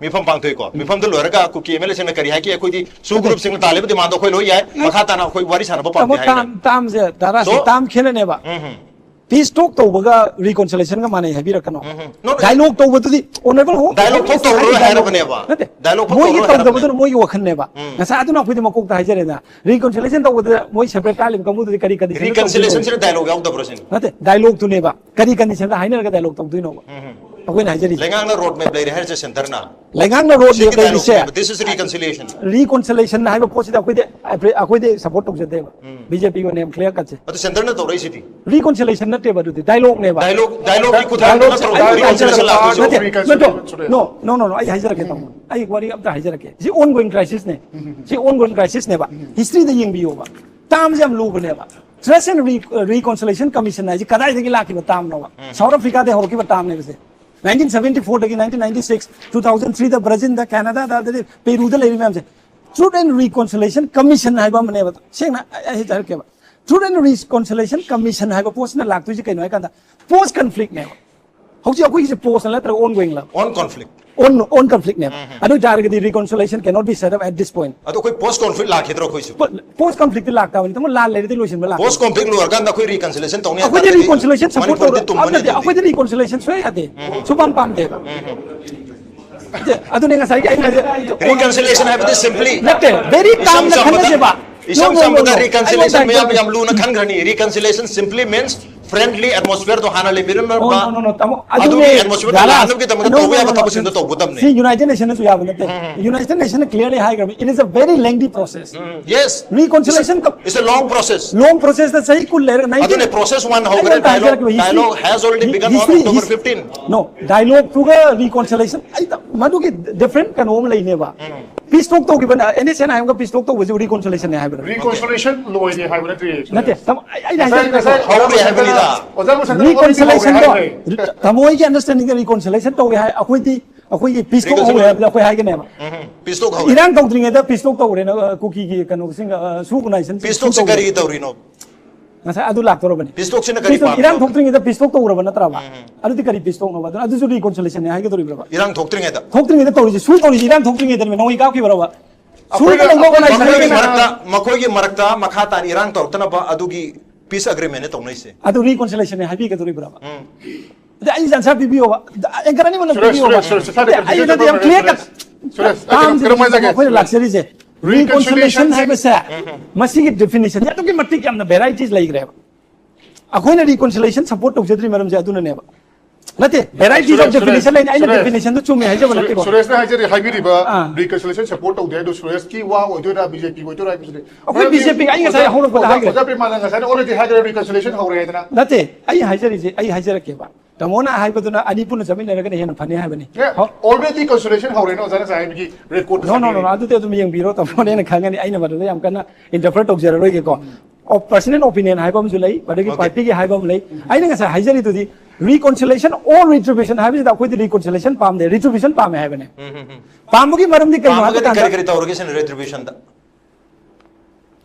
ꯃꯤꯐꯝ ꯄꯥꯡꯊꯣꯛꯏꯀꯣ꯫ ꯃꯤꯐꯝꯗꯨ ꯂꯣꯏꯔꯒ ꯀꯨꯀꯤ M L A ꯁꯤꯡꯅ ꯀꯔꯤ ꯍꯥꯏꯈꯤ? ꯑꯩꯈꯣꯏꯗꯤ ꯁꯨ group ꯁꯤꯡꯅ ꯇꯥꯜꯂꯤꯕ demand ꯗꯣ ꯑꯩꯈꯣꯏ ꯂꯣꯏ ꯌꯥꯏ꯫ ꯃꯈꯥ ꯇꯥꯅ ꯑꯩꯈꯣꯏ ꯋꯥꯔꯤ ꯁꯥꯟꯅꯕ ꯇꯥꯃꯣ, ꯄꯥꯝꯗꯦ ꯍꯥꯏꯔꯦ꯫ term, term ꯁꯦ ꯙꯥꯔꯥ ꯁꯦ So- term ꯈꯦꯠꯅꯅꯦꯕ꯫ Peace talk ꯇꯧꯕꯒ reconciliation ꯒ ꯃꯥꯟꯅꯩ ꯍꯥꯏꯕꯤꯔꯛꯀꯅꯣ꯫ No, no. Dialogue ꯇꯧꯕꯗꯨꯗꯤ honourable Home Dialogue Minister ꯇꯧꯔꯣꯏ ꯍꯥꯏꯔꯤꯕ ꯍꯥꯏꯔꯕꯅꯦꯕ꯫ ꯅꯠꯇꯦ, Dialogue ꯃꯣꯏꯒꯤ ꯇꯧꯔꯣꯏ ꯍꯥꯏꯔꯕꯅꯦꯕ꯫ ꯇꯧꯗꯕꯗꯨꯅ ꯃꯣꯏꯒꯤ ꯋꯥꯈꯜꯅꯦꯕ꯫ ꯉꯁꯥꯏ ꯑꯗꯨꯅ ꯑꯩꯈꯣꯏꯗꯤ ꯃꯀꯣꯛꯇ ꯍꯥꯏꯖꯔꯦꯗꯅ, reconciliation ꯇꯧꯕꯗ ꯃꯣꯏ separate ꯀꯥ ꯂꯩꯕ ꯀꯥꯡꯕꯨꯗꯨꯗꯤ ꯀꯔꯤ condition ꯗ Reconciliation ꯇꯧꯗꯣꯏꯅꯣ? ꯁꯤꯅ dialogue ꯌꯥꯎꯗꯕ꯭ꯔꯣ ꯁꯤꯅꯤ? ꯅꯠꯇꯦ, dialogue ꯇꯨꯅꯦꯕ꯫ ꯀꯔꯤ condition ꯗ ꯍꯥꯏꯅꯔꯒ dialogue ꯇꯧꯗꯣꯏꯅꯣꯕ? ꯑꯩꯈꯣꯏꯅ ꯍꯥꯏꯖꯔꯤꯁꯦ꯫ ꯂꯩꯉꯥꯛꯅ ꯔꯣꯗ ꯃꯦꯞ ꯂꯩꯔꯦ ꯍꯥꯏꯔꯤꯁꯦ ꯁꯦꯟꯇꯔꯅ꯫ ꯂꯩꯉꯥꯛꯅ ꯔꯣꯗ ꯁꯤꯒꯤ ꯃꯦꯞ ꯂꯩꯔꯤꯁꯦ꯫ ꯗꯥꯏꯂꯣꯒꯅꯦꯕ, this is reconciliation. ꯔꯤꯀꯣꯟꯁꯤꯂꯦꯁꯟ ꯍꯥꯏꯕ ꯄꯣꯠꯁꯤꯗ ꯑꯩꯈꯣꯏꯗꯤ ꯑꯩꯈꯣꯏꯗꯤ ꯁꯄꯣꯔꯠ ꯇꯧꯖꯗꯦꯕ꯫ ꯕꯤꯖꯦꯄꯤꯒ ꯅꯦꯝ ꯀ꯭ꯂꯤꯌꯥꯔ ꯀꯠꯁꯦ꯫ ꯑꯗꯨ ꯁꯦꯟꯇꯔꯅ ꯇꯧꯔꯛꯏꯁꯤꯗꯤ꯫ ꯔꯤꯀꯣꯟꯁꯤꯂꯦꯁꯟ ꯅꯠꯇꯦꯕ ꯑꯗꯨꯗꯤ, ꯗꯥꯏꯂꯣꯒꯅꯦꯕ꯫ ꯗꯥꯏꯂꯣꯒ ꯗꯥꯏꯂꯣꯒꯀꯤ ꯈꯨꯊꯥꯡꯗ ꯅꯠꯇ꯭ꯔꯣ ꯗꯥꯏꯂꯣꯒ ꯔꯤꯀꯟꯁꯤꯂꯦꯁꯟ ꯂꯥꯛꯇꯣꯏꯁꯦ? ꯅꯠꯇꯦ, ꯅꯠꯇꯦ, ꯅꯣ ꯅꯣ ꯅꯣ ꯅꯣ ꯑꯩ ꯍꯥꯏꯖꯔꯛꯀꯦ ꯇꯥꯃꯣ, ꯑꯩ ꯋꯥꯔꯤ ꯑꯝꯇ ꯍꯥꯏꯖꯔꯛꯀꯦ꯫ ꯁꯤ ꯑꯣꯟ ꯒꯣꯋꯤꯡ ꯀ꯭ꯔꯥꯏꯁꯤꯁꯅꯦ꯫ ꯁꯤ ꯑꯣꯟ ꯒꯣꯋꯤꯡ ꯀ꯭ꯔꯥꯏꯁꯤꯁꯅꯦꯕ꯫ ꯍꯤꯁꯇ꯭ꯔꯤꯗ ꯌꯦꯡꯕꯤꯌꯣꯕ꯫ ꯇꯥꯝꯁꯦ ꯌꯥꯝ ꯂꯨꯕꯅꯦꯕ꯫ ꯇ꯭ꯔꯁ ꯑꯦꯟ ꯔꯤꯀꯣꯟꯁꯤꯂꯦꯁꯟ ꯀꯃꯤꯁꯟ ꯍꯥꯏꯁꯤ ꯀꯗꯥꯏꯗꯒꯤ ꯂꯥꯛꯈꯤꯕ ꯇꯥꯝꯅꯣꯕ? ꯁꯥꯎꯠ ꯑꯐ꯭ꯔꯤꯀꯥꯗꯒꯤ ꯍꯧꯔꯛꯈꯤꯕ ꯇꯥꯝꯅꯦꯕꯁꯦ꯫ ꯅꯥꯏꯟꯇꯤꯟ ꯁꯚꯦꯟꯇꯤ ꯐꯣꯔꯗꯒꯤ nineteen ninety six, two thousand ꯊ꯭ꯔꯤꯗ ꯕ꯭ꯔꯥꯖꯤꯜꯗ, ꯀꯦꯅꯥꯗꯥꯗ, ꯑꯗꯩ ꯄꯦꯔꯨꯗ ꯂꯩꯔꯤꯕ ꯃꯌꯥꯝꯁꯦ꯫ ꯇ꯭ꯔꯨꯠ ꯑꯦꯟ ꯔꯤꯀꯣꯟꯁꯤꯂꯦꯁꯟ ꯀꯃꯤꯁꯟ ꯍꯥꯏꯕ ꯑꯃꯅꯦꯕ꯫ ꯁꯦꯡꯅ ꯑꯩ ꯑꯩ ꯍꯥꯏꯖꯔꯛꯀꯦꯕ꯫ ꯇ꯭ꯔꯨꯠ ꯑꯦꯟ ꯔꯤꯀꯣꯟꯁꯤꯂꯦꯁꯟ ꯀꯃꯤꯁꯟ ꯍꯥꯏꯕ ꯄꯣꯠꯁꯤꯅ ꯂꯥꯛꯇꯣꯏꯁꯦ ꯀꯩꯅꯣ ꯍꯥꯏ ꯀꯥꯟꯗ, ꯄꯣꯁ ꯀꯟꯐ꯭ꯂꯤꯛꯅꯦꯕ꯫ ꯍꯧꯖꯤꯛ ꯑꯩꯈꯣꯏꯒꯤꯁꯦ ꯄꯣꯁ ꯅꯠꯇ꯭ꯔꯒ ꯑꯣꯟ ꯒꯣꯋꯤꯡ ꯂꯕ? ꯑꯣꯟ ꯀꯣꯟꯐ꯭ꯂꯤꯛ꯫ ꯑꯣꯟ ꯑꯣꯟ ꯀꯟꯐ꯭ꯂꯤꯛꯅꯦꯕ꯫ ꯑꯗꯨ ꯑꯣꯏꯇꯥꯔꯒꯗꯤ reconciliation cannot be set up at this point. ꯑꯗꯣ ꯑꯩꯈꯣꯏ ꯄꯣꯁ ꯀꯣꯟꯐ꯭ꯂꯤꯛ ꯂꯥꯛꯈꯤꯗ꯭ꯔꯣ ꯑꯩꯈꯣꯏꯁꯨ? ꯄꯣꯁ ꯀꯟꯐ꯭ꯂꯤꯛꯇꯤ ꯂꯥꯛꯇꯥꯕꯅꯤ, ꯇꯥꯃꯣ, ꯂꯥꯟ ꯂꯩꯔꯗꯤ ꯂꯣꯏꯁꯤꯟꯕ ꯂꯥꯛꯀꯅꯤ꯫ ꯄꯣꯁ ꯀꯣꯟꯐ꯭ꯂꯤꯛ ꯂꯣꯏꯔꯀꯥꯟꯗ ꯑꯩꯈꯣꯏ ꯔꯤꯀꯟꯁꯤꯂꯦꯁꯟ ꯇꯧꯅꯤ ꯑꯩꯈꯣꯏꯗꯤ ꯍꯥꯏꯇꯥꯔꯒꯗꯤ ꯔꯤꯀꯣꯟꯁꯤꯂꯦꯁꯟ ꯁꯄꯣꯔꯠ ꯃꯅꯤꯄꯨꯔꯗꯤ ꯇꯧꯔ ꯇꯨꯝꯃꯅꯤ ꯑꯃꯗꯤ ꯑꯗꯨꯗꯤ꯫ ꯑꯩꯈꯣꯏꯗꯤ ꯔꯤꯀꯣꯟꯁꯤꯂꯦꯁꯟ ꯁꯨꯡꯌꯥ ꯌꯥꯗꯦ꯫ ꯁꯨꯄꯥꯝ ꯄꯥꯝꯗꯦꯕ꯫ ꯑꯗꯨꯅꯦ ꯉꯁꯥꯏꯒꯤ ꯑꯩꯅ ꯍꯥꯏꯖꯦ꯫ ꯔꯤꯀꯟꯁꯤꯂꯦꯁꯟ ꯍꯥꯏꯕꯗꯤ simply ꯅꯠꯇꯦ, very ꯏꯁꯝ calmꯅ ꯁꯝꯕꯗ ꯈꯟꯅꯁꯦꯕ꯫ ꯏꯁꯝ No, no, no, ꯁꯝꯕꯗ no. ꯔꯤꯀꯟꯁꯤꯂꯦꯁꯟ ꯑꯩꯉꯣꯟꯗ ꯃꯌꯥꯝ ꯍꯥꯏꯖꯦ꯫ ꯌꯥꯝ ꯂꯨꯅ ꯈꯟꯈ꯭ꯔꯅꯤ꯫ Reconciliation simply means friendly atmosphere ꯗꯣ ꯍꯥꯟꯅ No, ꯂꯩꯕꯤꯔꯝꯂꯕ no, no, no, ꯇꯥꯃꯣ, ꯑꯗꯨꯒꯤ ꯑꯗꯨꯅꯦ, atmosphere ꯗꯣ ꯗꯥꯂꯥꯁ꯫ ꯂꯥꯛꯅꯕꯒꯤꯗꯃꯛꯇ No, ꯇꯧꯕ no, ꯌꯥꯕ no, no. ꯊꯕꯛꯁꯤꯡꯗꯣ ꯇꯧꯒꯗꯕꯅꯤ꯫ ꯁꯤ ꯌꯨꯅꯥꯏꯇꯦꯠ ꯅꯦꯁꯟꯅꯁꯨ ꯌꯥꯕ ꯅꯠꯇꯦ꯫ ꯌꯨꯅꯥꯏꯇꯦꯠ ꯅꯦꯁꯟꯅ clearly ꯍꯥꯏꯈ꯭ꯔꯕꯅꯤ, it is a very lengthy process. Yes. Reconciliation It's a long process. Long process ꯇ ꯆꯍꯤ ꯀꯨꯟ ꯂꯩꯔꯒ nineteen ꯑꯗꯨꯅꯦ, process one ꯍꯧꯈ꯭ꯔꯦ, ꯑꯩꯉꯣꯟꯗ dialogue, ꯍꯥꯏꯖꯔꯛꯀꯦꯕ, history, dialogue has already begun on history, October history, fifteen. No, dialogue ꯇꯨꯒ reconciliation, ꯑꯩ ꯇ-, ꯃꯗꯨꯒꯤ different ꯀꯩꯅꯣ ꯑꯃ ꯂꯩꯅꯦꯕ꯫ Peace talk ꯇꯧꯈꯤꯕꯅ, ꯑꯦꯟ ꯑꯦꯁ ꯑꯦꯟ ꯑꯥꯏ ꯑꯦꯝꯒ peace talk ꯇꯧꯕꯁꯦ reconciliation ꯅꯦ ꯍꯥꯏꯕꯅꯦ꯫ Reconciliation ꯂꯣꯏꯔꯦ ꯍꯥꯏꯕ ꯅꯠꯇ꯭ꯔꯤ꯫ ꯅꯠꯇꯦ, ꯇꯥꯃꯣ, ꯑꯩ, ꯑꯩꯅ ꯉꯁꯥꯏ ꯍꯥꯏꯖꯔꯛꯀꯦ꯫ ꯉꯁꯥꯏ ꯍꯧꯔꯦ ꯍꯥꯏꯕꯅꯤꯗ꯫ ꯑꯣꯖꯥ ꯃꯁꯥ Reconciliation ꯗꯣ, ꯇꯥꯃꯣ, ꯑꯩꯒꯤ understanding ꯗ reconciliation ꯇꯧꯒꯦ ꯍꯥꯏ, ꯑꯩꯈꯣꯏꯗꯤ, ꯑꯩꯈꯣꯏꯒꯤ peace talk ꯍꯧꯔꯦ ꯍꯥꯏꯕꯗ ꯑꯩꯈꯣꯏ ꯍꯥꯏꯒꯅꯦꯕ꯫ Peace talk ꯍꯧꯔꯦ꯫ ꯏꯔꯥꯡ ꯇꯧꯗ꯭ꯔꯤꯉꯩꯗ peace talk ꯇꯧꯔꯦꯅ, ꯑ, ꯀꯨꯀꯤꯒꯤ ꯀꯩꯅꯣꯁꯤꯡ, ꯑ, ꯁꯨ organization Peace talk ꯁꯦ ꯀꯔꯤꯒꯤ ꯇꯧꯔꯤꯅꯣ? ꯉꯁꯥꯏ ꯑꯗꯨ ꯂꯥꯛꯇꯧꯔꯕꯅꯤ꯫ Peace talk ꯁꯤꯅ ꯀꯔꯤ Peace talk, ꯄꯥꯝꯃꯤꯅꯣ? ꯏꯔꯥꯡ ꯊꯣꯛꯇ꯭ꯔꯤꯉꯩꯗ peace talk ꯇꯧꯔꯕ ꯅꯠꯇ꯭ꯔꯕ? ꯑꯗꯨꯗꯤ ꯀꯔꯤ peace talk ꯅꯣꯕ? ꯑꯗꯨꯅ ꯑꯗꯨꯁꯨ reconciliation ꯅꯦ ꯍꯥꯏꯒꯗꯧꯔꯤꯕ꯭ꯔꯕ? ꯏꯔꯥꯡ ꯊꯣꯛꯇ꯭ꯔꯤꯉꯩꯗ꯫ ꯊꯣꯛꯇ꯭ꯔꯤꯉꯩꯗ ꯇꯧꯔꯤꯁꯦ, ꯁꯨ ꯇꯧꯔꯤꯁꯦ ꯏꯔꯥꯡ ꯊꯣꯛꯇ꯭ꯔꯤꯉꯩꯗꯅꯦ, ꯅꯣꯡꯃꯩ ꯀꯥꯞꯈꯤꯕ꯭ꯔꯕ? ꯁꯨ ꯑꯩꯈꯣꯏꯅ, ꯇꯧꯔꯤꯉꯩꯗ ꯑꯩꯈꯣꯏꯅ ꯃꯈꯣꯏꯒꯤ ꯁꯨꯃꯥꯏꯅ ꯃꯔꯛꯇ, ꯃꯈꯣꯏꯒꯤ ꯃꯔꯛꯇ ꯃꯈꯥ ꯇꯥꯅ ꯏꯔꯥꯡ ꯇꯧꯔꯛꯇꯅꯕ ꯑꯗꯨꯒꯤ peace agreement ꯅꯦ ꯇꯧꯅꯩꯁꯦ꯫ ꯑꯗꯨ reconciliation ꯅꯦ ꯍꯥꯏꯕꯤꯒꯗꯧꯔꯤꯕ꯭ꯔꯕ? ꯑꯗ ꯑꯩ answer ꯄꯤꯕꯤꯌꯣꯕ꯫ ꯑꯦꯡꯀꯔ ꯑꯅꯤꯃꯛꯅ ꯁꯨꯔꯦꯁ, ꯄꯤꯕꯤꯌꯣꯕ꯫ ꯁꯨꯔꯦꯁ, ꯁꯨꯔꯦꯁ, ꯁꯨꯔꯦꯁ, ꯑꯗ ꯑꯩ ꯅꯠꯇꯦ, ꯌꯥꯝ clear cut. ꯁꯨꯔꯦꯁ, ꯇꯥꯝꯁꯦ ꯀꯩꯅꯣꯝ ꯍꯥꯏꯖꯒꯦ, ꯑꯩꯈꯣꯏꯅ ꯁꯨꯔꯦꯁ꯫ ꯂꯥꯛꯆꯔꯤꯁꯦ꯫ Reconciliation Reconciliation ꯍꯥꯏꯕꯁꯦ ꯃꯁꯤꯒꯤ definition ꯁꯦ ꯑꯗꯨꯛꯀꯤ ꯃꯇꯤꯛ ꯌꯥꯝꯅ varieties ꯂꯩꯈ꯭ꯔꯦꯕ꯫ ꯑꯩꯈꯣꯏꯅ reconciliation support ꯇꯧꯖꯗ꯭ꯔꯤ ꯃꯔꯝꯁꯦ ꯑꯗꯨꯅꯅꯦꯕ꯫ ꯅꯠꯇꯦ, varieties of definition ꯂꯩꯅꯤ꯫ ꯑꯩꯅ definition ꯗꯨ ꯆꯨꯝꯃꯦ ꯍꯥꯏꯖꯕ ꯅꯠꯇꯦꯀꯣ꯫ ꯁꯨꯔꯦꯁꯅ ꯍꯥꯏꯖꯔꯤ, ꯍꯥꯏꯕꯤꯔꯤꯕ ꯑꯥ꯫ reconciliation support ꯇꯧꯗꯦ ꯍꯥꯏꯗꯣ ꯁꯨꯔꯦꯁꯀꯤ ꯋꯥ ꯑꯣꯏꯗꯣꯏꯔꯥ, ꯕꯤꯖꯦꯄꯤꯒꯤ ꯑꯣꯏꯗꯣꯏꯔꯥ ꯍꯥꯏꯕꯁꯤꯗꯤ? ꯑꯩꯈꯣꯏ ꯕꯤꯖꯦꯄꯤꯒꯤ, ꯑꯩ ꯉꯁꯥꯏ ꯍꯧꯔꯛꯄꯗ ꯍꯥꯏꯈ꯭ꯔꯦ꯫ ꯑꯣꯖꯥ ꯄ꯭ꯔꯦꯝꯃꯥꯅ ꯉꯁꯥꯏꯅ already ꯍꯥꯏꯈ꯭ꯔꯦ, reconciliation ꯍꯧꯔꯦ ꯍꯥꯏꯗꯅ꯫ ꯅꯠꯇꯦ, ꯑꯩ ꯍꯥꯏꯖꯔꯤꯁꯦ, ꯑꯩ ꯍꯥꯏꯖꯔꯛꯀꯦꯕ꯫ ꯇꯥꯃꯣꯅ ꯍꯥꯏꯕꯗꯨꯅ ꯑꯅꯤ ꯄꯨꯟꯅ ꯆꯠꯃꯤꯟꯅꯔꯒꯅ ꯍꯦꯟꯅ ꯐꯅꯤ ꯍꯥꯏꯕꯅꯤ꯫ ꯑꯦ, already reconciliation ꯍꯧꯔꯦꯅ ꯑꯣꯖꯥꯅ ꯉꯁꯥꯏ ꯍꯥꯏꯕꯒꯤ record No, no, no, no, ꯑꯗꯨꯗꯤ ꯑꯗꯨꯝ ꯌꯦꯡꯕꯤꯔꯣ, ꯇꯥꯃꯣꯅ ꯍꯦꯟꯅ ꯈꯪꯒꯅꯤ, ꯑꯩꯅ ꯃꯗꯨꯗ ꯌꯥꯝ ꯀꯟꯅ interfere ꯇꯧꯖꯔꯔꯣꯏꯒꯦꯀꯣ꯫ ꯑꯣ, personal opinion ꯍꯥꯏꯕ ꯑꯃꯁꯨ ꯂꯩ, ꯑꯗꯒꯤ Okay. party ꯒꯤ ꯍꯥꯏꯕ ꯑꯃ ꯂꯩ꯫ ꯑꯩꯅ ꯉꯁꯥꯏ ꯍꯥꯏꯖꯔꯤꯗꯨꯗꯤ reconciliation or retribution ꯍꯥꯏꯕꯁꯤꯗ ꯑꯩꯈꯣꯏꯗꯤ reconciliation ꯄꯥꯝꯗꯦ, retribution ꯄꯥꯝꯃꯦ ꯍꯥꯏꯕꯅꯦ꯫ ꯄꯥꯝꯕꯒꯤ ꯃꯔꯝꯗꯤ ꯀꯩꯅꯣ ꯍꯥꯏꯕ ꯄꯥꯝꯃꯒꯗꯤ ꯀꯔꯤ ꯀꯥꯟꯗ ꯀꯔꯤ ꯇꯧꯔꯒꯦ ꯁꯤꯅ retribution ꯗ?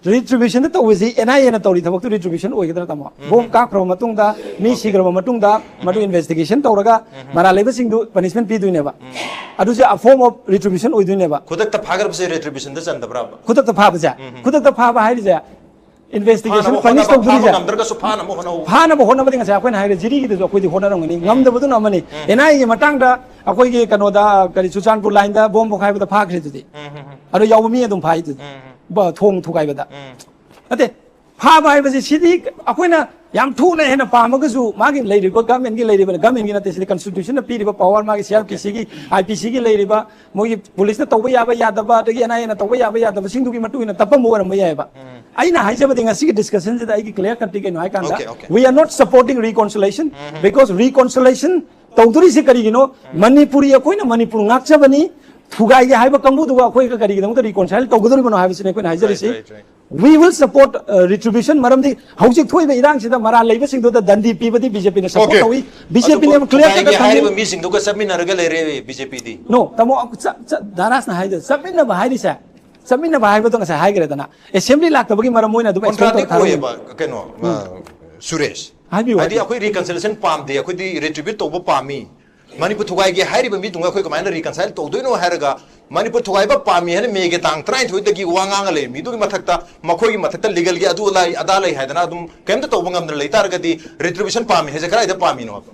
Retribution ꯗ ꯇꯧꯕꯁꯤ ꯑꯦꯟ ꯑꯥꯏ ꯑꯦ ꯅ ꯇꯧꯔꯤ ꯊꯕꯛꯇꯨ retribution ꯑꯣꯏꯒꯗ꯭ꯔꯥ, ꯇꯥꯃꯣ? ꯕꯣꯝ ꯀꯥꯞꯈ꯭ꯔꯕ ꯃꯇꯨꯡꯗ, ꯃꯤ ꯁꯤꯈ꯭ꯔꯕ ꯃꯇꯨꯡꯗ, ꯃꯗꯨ investigation ꯇꯧꯔꯒ ꯃꯔꯥꯜ ꯂꯩꯕꯁꯤꯡꯗꯨ punishment ꯄꯤꯗꯣꯏꯅꯦꯕ꯫ ꯑꯗꯨꯁꯨ a form of retribution ꯑꯣꯏꯗꯣꯏꯅꯦꯕ꯫ ꯈꯨꯗꯛꯇ ꯐꯥꯈ꯭ꯔꯕꯁꯦ retribution ꯗ ꯆꯟꯗꯕ꯭ꯔꯕ? ꯈꯨꯗꯛꯇ ꯐꯥꯕꯁꯦ, ꯈꯨꯗꯛꯇ ꯐꯥꯕ ꯍꯥꯏꯔꯤꯁꯦ, investigation, ꯐꯥꯅꯕ punish ꯍꯣꯠꯅꯕ, ꯐꯥꯕ ꯇꯧꯗꯣꯔꯤꯁꯦ꯫ ꯉꯝꯗ꯭ꯔꯒꯁꯨ ꯐꯥꯅꯕ ꯍꯣꯠꯅꯧ꯫ ꯐꯥꯅꯕ ꯍꯣꯠꯅꯕꯗꯤ ꯉꯁꯥꯏ ꯑꯩꯈꯣꯏꯅ ꯍꯥꯏꯔꯦ, ꯖꯤꯔꯤꯒꯤꯗꯁꯨ ꯑꯩꯈꯣꯏꯗꯤ ꯍꯣꯠꯅꯔꯝꯒꯅꯤ, ꯉꯝꯗꯕꯗꯨꯅ ꯑꯃꯅꯤ꯫ ꯑꯦꯟ ꯑꯥꯏ ꯑꯦ ꯒꯤ ꯃꯇꯥꯡꯗ ꯑꯩꯈꯣꯏꯒꯤ ꯀꯩꯅꯣꯗ, ꯀꯔꯤ, ꯆꯨꯔꯆꯥꯟꯄꯨꯔ line ꯗ ꯕꯣꯝ ꯄꯣꯈꯥꯏꯕꯗ ꯐꯥꯈ꯭ꯔꯤꯗꯨꯗꯤ, ꯑꯗꯣ ꯌꯥꯎꯕ ꯃꯤ ꯑꯗꯨꯝ ꯐꯥꯏꯗꯨꯗꯤ, ꯕ-, ꯊꯣꯡ ꯊꯨꯒꯥꯏꯕꯗ꯫ ꯅꯠꯇꯦ, ꯐꯥꯕ ꯍꯥꯏꯕꯁꯤ ꯁꯤꯗꯤ ꯑꯩꯈꯣꯏꯅ ꯌꯥꯝ ꯊꯨꯅ ꯍꯦꯟꯅ ꯄꯥꯝꯃꯒꯁꯨ, ꯃꯥꯒꯤ ꯂꯩꯔꯤꯕ government ꯀꯤ ꯂꯩꯔꯤꯕ, government ꯀꯤ ꯅꯠꯇꯦ, ꯁꯤꯗꯤ constitution ꯅ ꯄꯤꯔꯤꯕ power, ꯃꯥꯒꯤ C R P C ꯒꯤ, I P C ꯒꯤ ꯂꯩꯔꯤꯕ, ꯃꯣꯏꯒꯤ police ꯅ ꯇꯧꯕ ꯌꯥꯕ ꯌꯥꯗꯕ, ꯑꯗꯒꯤ ꯑꯦꯟ ꯑꯥꯏ ꯑꯦ ꯅ ꯇꯧꯕ ꯌꯥꯕ ꯌꯥꯗꯕꯁꯤꯡꯗꯨꯒꯤ ꯃꯇꯨꯡ ꯏꯟꯅ ꯇꯞꯄꯝꯕ ꯑꯣꯏꯔꯝꯕ ꯌꯥꯏꯑꯕ꯫ ꯑꯩꯅ ꯍꯥꯏꯖꯕꯗꯤ ꯉꯁꯤꯒꯤ discussion ꯁꯤꯗ ꯑꯩꯒꯤ clear cut ꯇꯤ ꯀꯩꯅꯣ ꯍꯥꯏ ꯀꯥꯟꯗ, Okay, okay. we are not supporting reconciliation, because reconciliation ꯇꯧꯗꯣꯔꯤꯁꯦ ꯀꯔꯤꯒꯤꯅꯣ? ꯃꯅꯤꯄꯨꯔꯤ, ꯑꯩꯈꯣꯏꯅ ꯃꯅꯤꯄꯨꯔ ꯉꯥꯛꯆꯕꯅꯤ, ꯊꯨꯒꯥꯏꯒꯦ ꯍꯥꯏꯕ ꯀꯥꯡꯕꯨꯗꯨꯒ ꯑꯩꯈꯣꯏꯒ ꯀꯔꯤꯒꯤꯗꯃꯛꯇ reconcile ꯇꯧꯒꯗꯧꯔꯤꯕꯅꯣ ꯍꯥꯏꯕꯁꯤꯅꯤ ꯑꯩꯈꯣꯏꯅ ꯍꯥꯏꯖꯔꯤꯁꯤ꯫ Right, right, right. We will support, uh, retribution, ꯃꯔꯝꯗꯤ ꯍꯧꯖꯤꯛ ꯊꯣꯛꯏꯕ ꯏꯔꯥꯡꯁꯤꯗ ꯃꯔꯥꯜ ꯂꯩꯕꯁꯤꯡꯗꯨꯗ ꯗꯟꯗꯤ ꯄꯤꯕꯗꯤ ꯕꯤ ꯖꯦ ꯄꯤꯅ support Okay. ꯇꯧꯏ꯫ ꯕꯤ ꯖꯦ ꯄꯤꯅ ꯌꯥꯝ clear cut ꯊꯨꯒꯥꯏꯒꯦ ꯊꯝꯃꯤ꯫ ꯍꯥꯏꯔꯤꯕ ꯃꯤꯁꯤꯡꯗꯨꯒ ꯆꯠꯃꯤꯟꯅꯔꯒ ꯂꯩꯔꯦ ꯕꯤ ꯖꯦ ꯄꯤꯗꯤ꯫ No, ꯇꯥꯃꯣ, ꯆ-, ꯆ-, ꯙꯔꯥꯁꯅ ꯍꯥꯏꯗꯣ ꯆꯠꯃꯤꯟꯅꯕ ꯍꯥꯏꯔꯤꯁꯦ, ꯆꯠꯃꯤꯟꯅꯕ ꯍꯥꯏꯕꯗꯣ ꯉꯁꯥꯏ ꯍꯥꯏꯈ꯭ꯔꯦꯗꯅ, assembly ꯂꯥꯛꯇꯕꯒꯤ ꯃꯔꯝ ꯑꯣꯏꯅ ꯑꯗꯨꯝ explain Contradict ꯇꯧꯔ ꯊꯥꯔꯛꯑꯣ꯫ ꯑꯣꯏꯌꯦꯕ ꯀꯩꯅꯣ, ꯑ, ꯁꯨꯔꯦꯁ꯫ ꯍꯥꯏꯕꯤꯌꯨ, ꯍꯥꯏꯗꯤ ꯍꯥꯏꯕꯤꯌꯨ꯫ ꯑꯩꯈꯣꯏ reconciliation ꯄꯥꯝꯗꯦ, ꯑꯩꯈꯣꯏꯗꯤ retribute ꯇꯧꯕ ꯄꯥꯝꯃꯤ꯫ ꯃꯅꯤꯄꯨꯔ ꯊꯨꯒꯥꯏꯒꯦ ꯍꯥꯏꯔꯤꯕ ꯃꯤꯗꯨꯒ ꯑꯩꯈꯣꯏ ꯀꯃꯥꯏꯅ reconcile ꯇꯧꯗꯣꯏꯅꯣ ꯍꯥꯏꯔꯒ, ꯃꯅꯤꯄꯨꯔ ꯊꯨꯒꯥꯏꯕ ꯄꯥꯝꯃꯤ ꯍꯥꯏꯅ ꯃꯦꯒꯤ ꯇꯥꯡ ꯇꯔꯥꯅꯤꯊꯣꯏꯗꯒꯤ ꯋꯥ ꯉꯥꯡꯉ ꯂꯩꯔꯦ꯫ ꯃꯤꯗꯨꯒꯤ ꯃꯊꯛꯇ, ꯃꯈꯣꯏꯒꯤ ꯃꯊꯛꯇ legal ꯒꯤ ꯑꯗꯨ ꯂꯩ, ꯑꯗꯥ ꯂꯩ ꯍꯥꯏꯗꯅ ꯑꯗꯨꯝ ꯀꯩꯝꯇ ꯇꯧꯕ ꯉꯝꯗꯅ ꯂꯩ ꯇꯥꯔꯒꯗꯤ, retribution ꯄꯥꯝꯃꯤ ꯍꯥꯏꯁꯦ ꯀꯗꯥꯏꯗ ꯄꯥꯝꯃꯤꯅꯣ ꯍꯥꯏꯕ?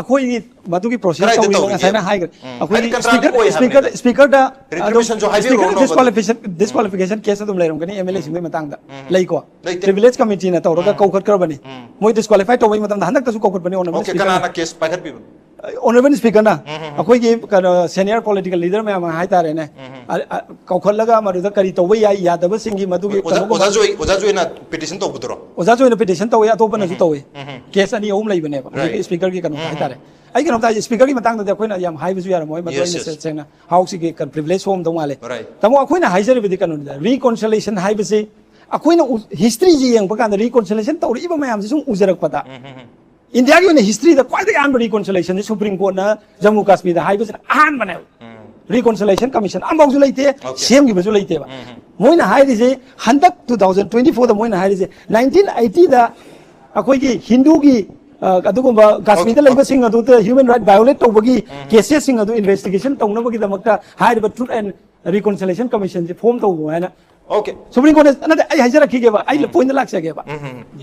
ꯑꯩꯈꯣꯏꯒꯤ ꯃꯗꯨꯒꯤ ꯄ꯭ꯔꯣꯁꯦꯁ ꯀꯗꯥꯏꯗ ꯇꯧꯔꯤꯕ ꯇꯧꯔꯤꯒꯦ? ꯉꯁꯥꯏꯅ ꯍꯥꯏꯈ꯭ꯔꯦ꯫ ꯎꯝ꯫ ꯑꯩꯈꯣꯏꯒꯤ ꯍꯥꯏꯗꯤ contradict ꯑꯣꯏ ꯍꯥꯏꯕꯅꯤꯗ꯫ ꯁ꯭ꯄꯤꯀꯔꯗ Retribution ꯁꯨ ꯍꯥꯏꯕꯤꯔꯨꯔꯅꯣ ꯁ꯭ꯄꯤꯀꯔ ꯃꯗꯨ꯫ ꯗꯤꯁꯀ꯭ꯋꯥꯂꯤꯐꯤꯀꯦꯁꯟ ꯗꯤꯁꯀ꯭ꯋꯥꯂꯤꯐꯤꯀꯦꯁꯟ ꯀꯦꯁ ꯑꯗꯨꯝ ꯂꯩꯔꯝꯒꯅꯤ ꯑꯦꯝ ꯑꯦꯜ ꯑꯦꯁꯤꯡꯒꯤ ꯃꯇꯥꯡꯗ꯫ ꯂꯩꯀꯣ? ꯂꯩꯇꯦ꯫ ꯄ꯭ꯔꯤꯚꯤꯂꯦꯖ ꯀꯃꯤꯇꯤꯅ ꯇꯧꯔꯒ ꯀꯧꯈꯠꯈ꯭ꯔꯕꯅꯤ꯫ ꯃꯣꯏ ꯗꯤꯁꯀ꯭ꯋꯥꯂꯤꯐꯥꯏ ꯇꯧꯕꯒꯤ ꯃꯇꯝꯗ ꯍꯟꯗꯛꯇꯁꯨ ꯀꯧꯈꯠꯄꯅꯤ ꯑꯣꯅꯔꯦꯕꯜ ꯑꯣꯀꯦ, ꯁ꯭ꯄꯤꯀꯔꯅ꯫ ꯀꯅꯥꯅ ꯀꯦꯁ ꯄꯥꯏꯈꯠꯄꯤꯕꯅꯣ? ꯑꯣꯅꯔꯦꯕꯜ ꯁ꯭ꯄꯤꯀꯔꯅ ꯑꯩꯈꯣꯏꯒꯤ ꯀꯩꯅꯣ ꯁꯦꯅꯤꯌꯔ ꯄꯣꯂꯤꯇꯤꯀꯦꯜ ꯂꯤꯗꯔ ꯃꯌꯥꯝ ꯑꯃ ꯍꯥꯏꯇꯥꯔꯦꯅꯦ꯫ ꯑ- ꯑ- ꯀꯧꯈꯠꯂꯒ ꯃꯗꯨꯗ ꯀꯔꯤ ꯇꯧꯕ ꯌꯥꯏ ꯌꯥꯗꯕꯁꯤꯡꯒꯤ ꯃꯗꯨꯒꯤ ꯑꯣꯖꯥ ꯀꯩꯅꯣꯒꯨꯝꯕ ꯑꯣꯖꯥꯁꯨ ꯑꯣꯏ- ꯑꯣꯖꯥꯁꯨ ꯑꯣꯏꯅ ꯄꯤꯇꯤꯁꯟ ꯇꯧꯕꯗꯨꯔꯣ? ꯑꯣꯖꯥꯁꯨ ꯑꯣꯏꯅ ꯄꯤꯇꯤꯁꯟ ꯇꯧꯋꯤ, ꯑꯇꯣꯞꯄꯅꯁꯨ ꯇꯧꯋꯤ꯫ ꯀꯦꯁ ꯑꯅꯤ ꯑꯍꯨꯝ ꯂꯩꯕꯅꯦꯕ ꯍꯧꯖꯤꯛꯀꯤ Right. ꯁ꯭ꯄꯤꯀꯔꯒꯤ ꯀꯩꯅꯣ ꯍꯥꯏꯇꯥꯔꯦ꯫ ꯑꯩ ꯀꯩꯅꯣꯝꯇ ꯍꯥꯏꯖꯦ, ꯁ꯭ꯄꯤꯀꯔꯒꯤ ꯃꯇꯥꯡꯗꯗꯤ ꯑꯩꯈꯣꯏꯅ ꯌꯥꯝ ꯍꯥꯏꯕꯁꯨ ꯌꯥꯔꯝꯃꯣꯏ, ꯃꯗꯨ Yes, ꯑꯩꯅ yes. ꯁꯦꯡꯅ ꯍꯥꯎꯁꯁꯤꯒꯤ ꯄ꯭ꯔꯤꯚꯤꯂꯦꯖ ꯁꯣꯝꯗꯧ ꯃꯥꯜꯂꯦ꯫ Right. ꯇꯥꯃꯣ, ꯑꯩꯈꯣꯏꯅ ꯍꯥꯏꯖꯔꯤꯕꯗꯤ ꯀꯩꯅꯣꯅꯤꯗ, ꯔꯤꯀꯣꯟꯁꯤꯂꯦꯁꯟ ꯍꯥꯏꯕꯁꯤ ꯑꯩꯈꯣꯏꯅ ꯍꯤꯁꯇ꯭ꯔꯤꯁꯤ ꯌꯦꯡꯕ ꯀꯥꯟꯗ ꯔꯤꯀꯣꯟꯁꯤꯂꯦꯁꯟ ꯇꯧꯔꯛꯏꯕ ꯃꯌꯥꯝꯁꯤ ꯁꯨꯝ ꯎꯖꯔꯛꯄꯗ ꯏꯟꯗꯤꯌꯥꯒꯤ ꯑꯣꯏꯅ ꯍꯤꯁꯇ꯭ꯔꯤꯗ ꯈ꯭ꯋꯥꯏꯗꯒꯤ ꯑꯍꯥꯟꯕ ꯔꯤꯀꯣꯟꯁꯤꯂꯦꯁꯟꯁꯤ ꯁꯨꯄ꯭ꯔꯤꯝ ꯀꯣꯔꯠꯅ ꯖꯝꯃꯨ ꯀꯥꯁꯃꯤꯔꯗ ꯍꯥꯏꯕꯁꯤꯅ ꯑꯍꯥꯟꯕꯅꯦꯕ꯫ ꯔꯤꯀꯣꯟꯁꯤꯂꯦꯁꯟ ꯀꯃꯤꯁꯟ ꯑꯃꯐꯥꯎꯁꯨ ꯂꯩꯇꯦ, Okay. ꯁꯦꯝꯈꯤꯕꯁꯨ ꯂꯩꯇꯦꯕ꯫ ꯃꯣꯏꯅ ꯍꯥꯏꯔꯤꯁꯦ ꯍꯟꯗꯛ ꯇꯨ ꯊꯥꯎꯖꯟ ꯇ꯭ꯋꯦꯟꯇꯤ ꯐꯣꯔꯗ ꯃꯣꯏꯅ ꯍꯥꯏꯔꯤꯁꯦ ꯅꯥꯏꯟꯇꯤꯟ ꯑꯩꯠꯇꯤꯗ ꯑꯩꯈꯣꯏꯒꯤ ꯍꯤꯟꯗꯨꯒꯤ ꯑ, ꯑꯗꯨꯒꯨꯝꯕ ꯀꯥꯁꯃꯤꯔꯗ Okay. ꯂꯩꯕꯁꯤꯡ ꯑꯗꯨꯗ ꯍ꯭ꯌꯨꯃꯦꯟ ꯔꯥꯏꯠ ꯚꯥꯏꯑꯣꯂꯦꯠ ꯇꯧꯕꯒꯤ ꯀꯦꯁꯦꯁꯁꯤꯡ ꯑꯗꯨ ꯏꯟꯚꯦꯁꯇꯤꯒꯦꯁꯟ ꯇꯧꯅꯕꯒꯤꯗꯃꯛꯇ ꯍꯥꯏꯔꯤꯕ ꯇ꯭ꯔꯨꯠ ꯑꯦꯟ ꯔꯤꯀꯣꯟꯁꯤꯂꯦꯁꯟ ꯀꯃꯤꯁꯟꯁꯦ ꯐꯣꯝ ꯇꯧꯕ ꯍꯥꯏꯅ ꯑꯣꯀꯦ꯫ ꯁꯨꯄ꯭ꯔꯤꯝ ꯀꯣꯔꯠꯅ, ꯅꯠꯇꯦ, ꯑꯩ ꯍꯥꯏꯖꯔꯛꯈꯤꯒꯦꯕ, ꯑꯩ ꯄꯣꯏꯟꯗ ꯂꯥꯛꯆꯒꯦꯕ꯫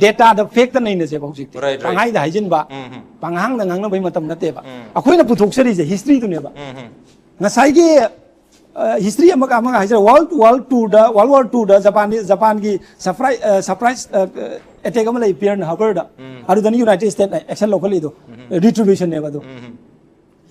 ꯗꯦꯇꯥꯗ ꯐꯦꯛꯇ ꯅꯩꯅꯁꯦꯕ ꯍꯧꯖꯤꯛꯇꯤ꯫ Right, right. ꯄꯪꯍꯥꯏꯗ ꯍꯥꯏꯖꯤꯟꯕ, ꯎꯝ, ꯎꯝ꯫ ꯄꯪꯍꯥꯡꯗ ꯉꯥꯡꯅꯕꯒꯤ ꯃꯇꯝ ꯅꯠꯇꯦꯕ꯫ ꯎꯝ꯫ ꯑꯩꯈꯣꯏꯅ ꯄꯨꯊꯣꯛꯆꯔꯤꯁꯦ ꯍꯤꯁꯇ꯭ꯔꯤꯗꯨꯅꯦꯕ꯫ ꯎꯝ, ꯎꯝ꯫ ꯉꯁꯥꯏꯒꯤ ꯍꯤꯁꯇ꯭ꯔꯤ ꯑꯃꯒ ꯑꯃꯒ ꯍꯥꯏꯖꯔꯦ, ꯋꯥꯔꯜ ꯋꯥꯔꯜ ꯇꯨꯗ, ꯋꯥꯔꯜ ꯋꯥꯔ ꯇꯨꯗ ꯖꯄꯥꯟꯗꯤ, ꯖꯄꯥꯟꯒꯤ ꯁꯔꯄ꯭ꯔꯥꯏ ꯁꯔꯄ꯭ꯔꯥꯏꯁ ꯑꯦꯇꯦꯛ ꯑꯃ ꯂꯩ ꯄꯤꯌꯔꯜ ꯍꯥꯔꯕꯔꯗ꯫ ꯑꯗꯨꯗꯅꯤ ꯌꯨꯅꯥꯏꯇꯦꯠ ꯁ꯭ꯇꯦꯠꯅ ꯑꯦꯛꯁꯟ ꯂꯧꯈꯠꯂꯤꯗꯣ, ꯔꯤꯇ꯭ꯔꯤꯕ꯭ꯌꯨꯁꯟꯅꯦꯕ ꯑꯗꯣ꯫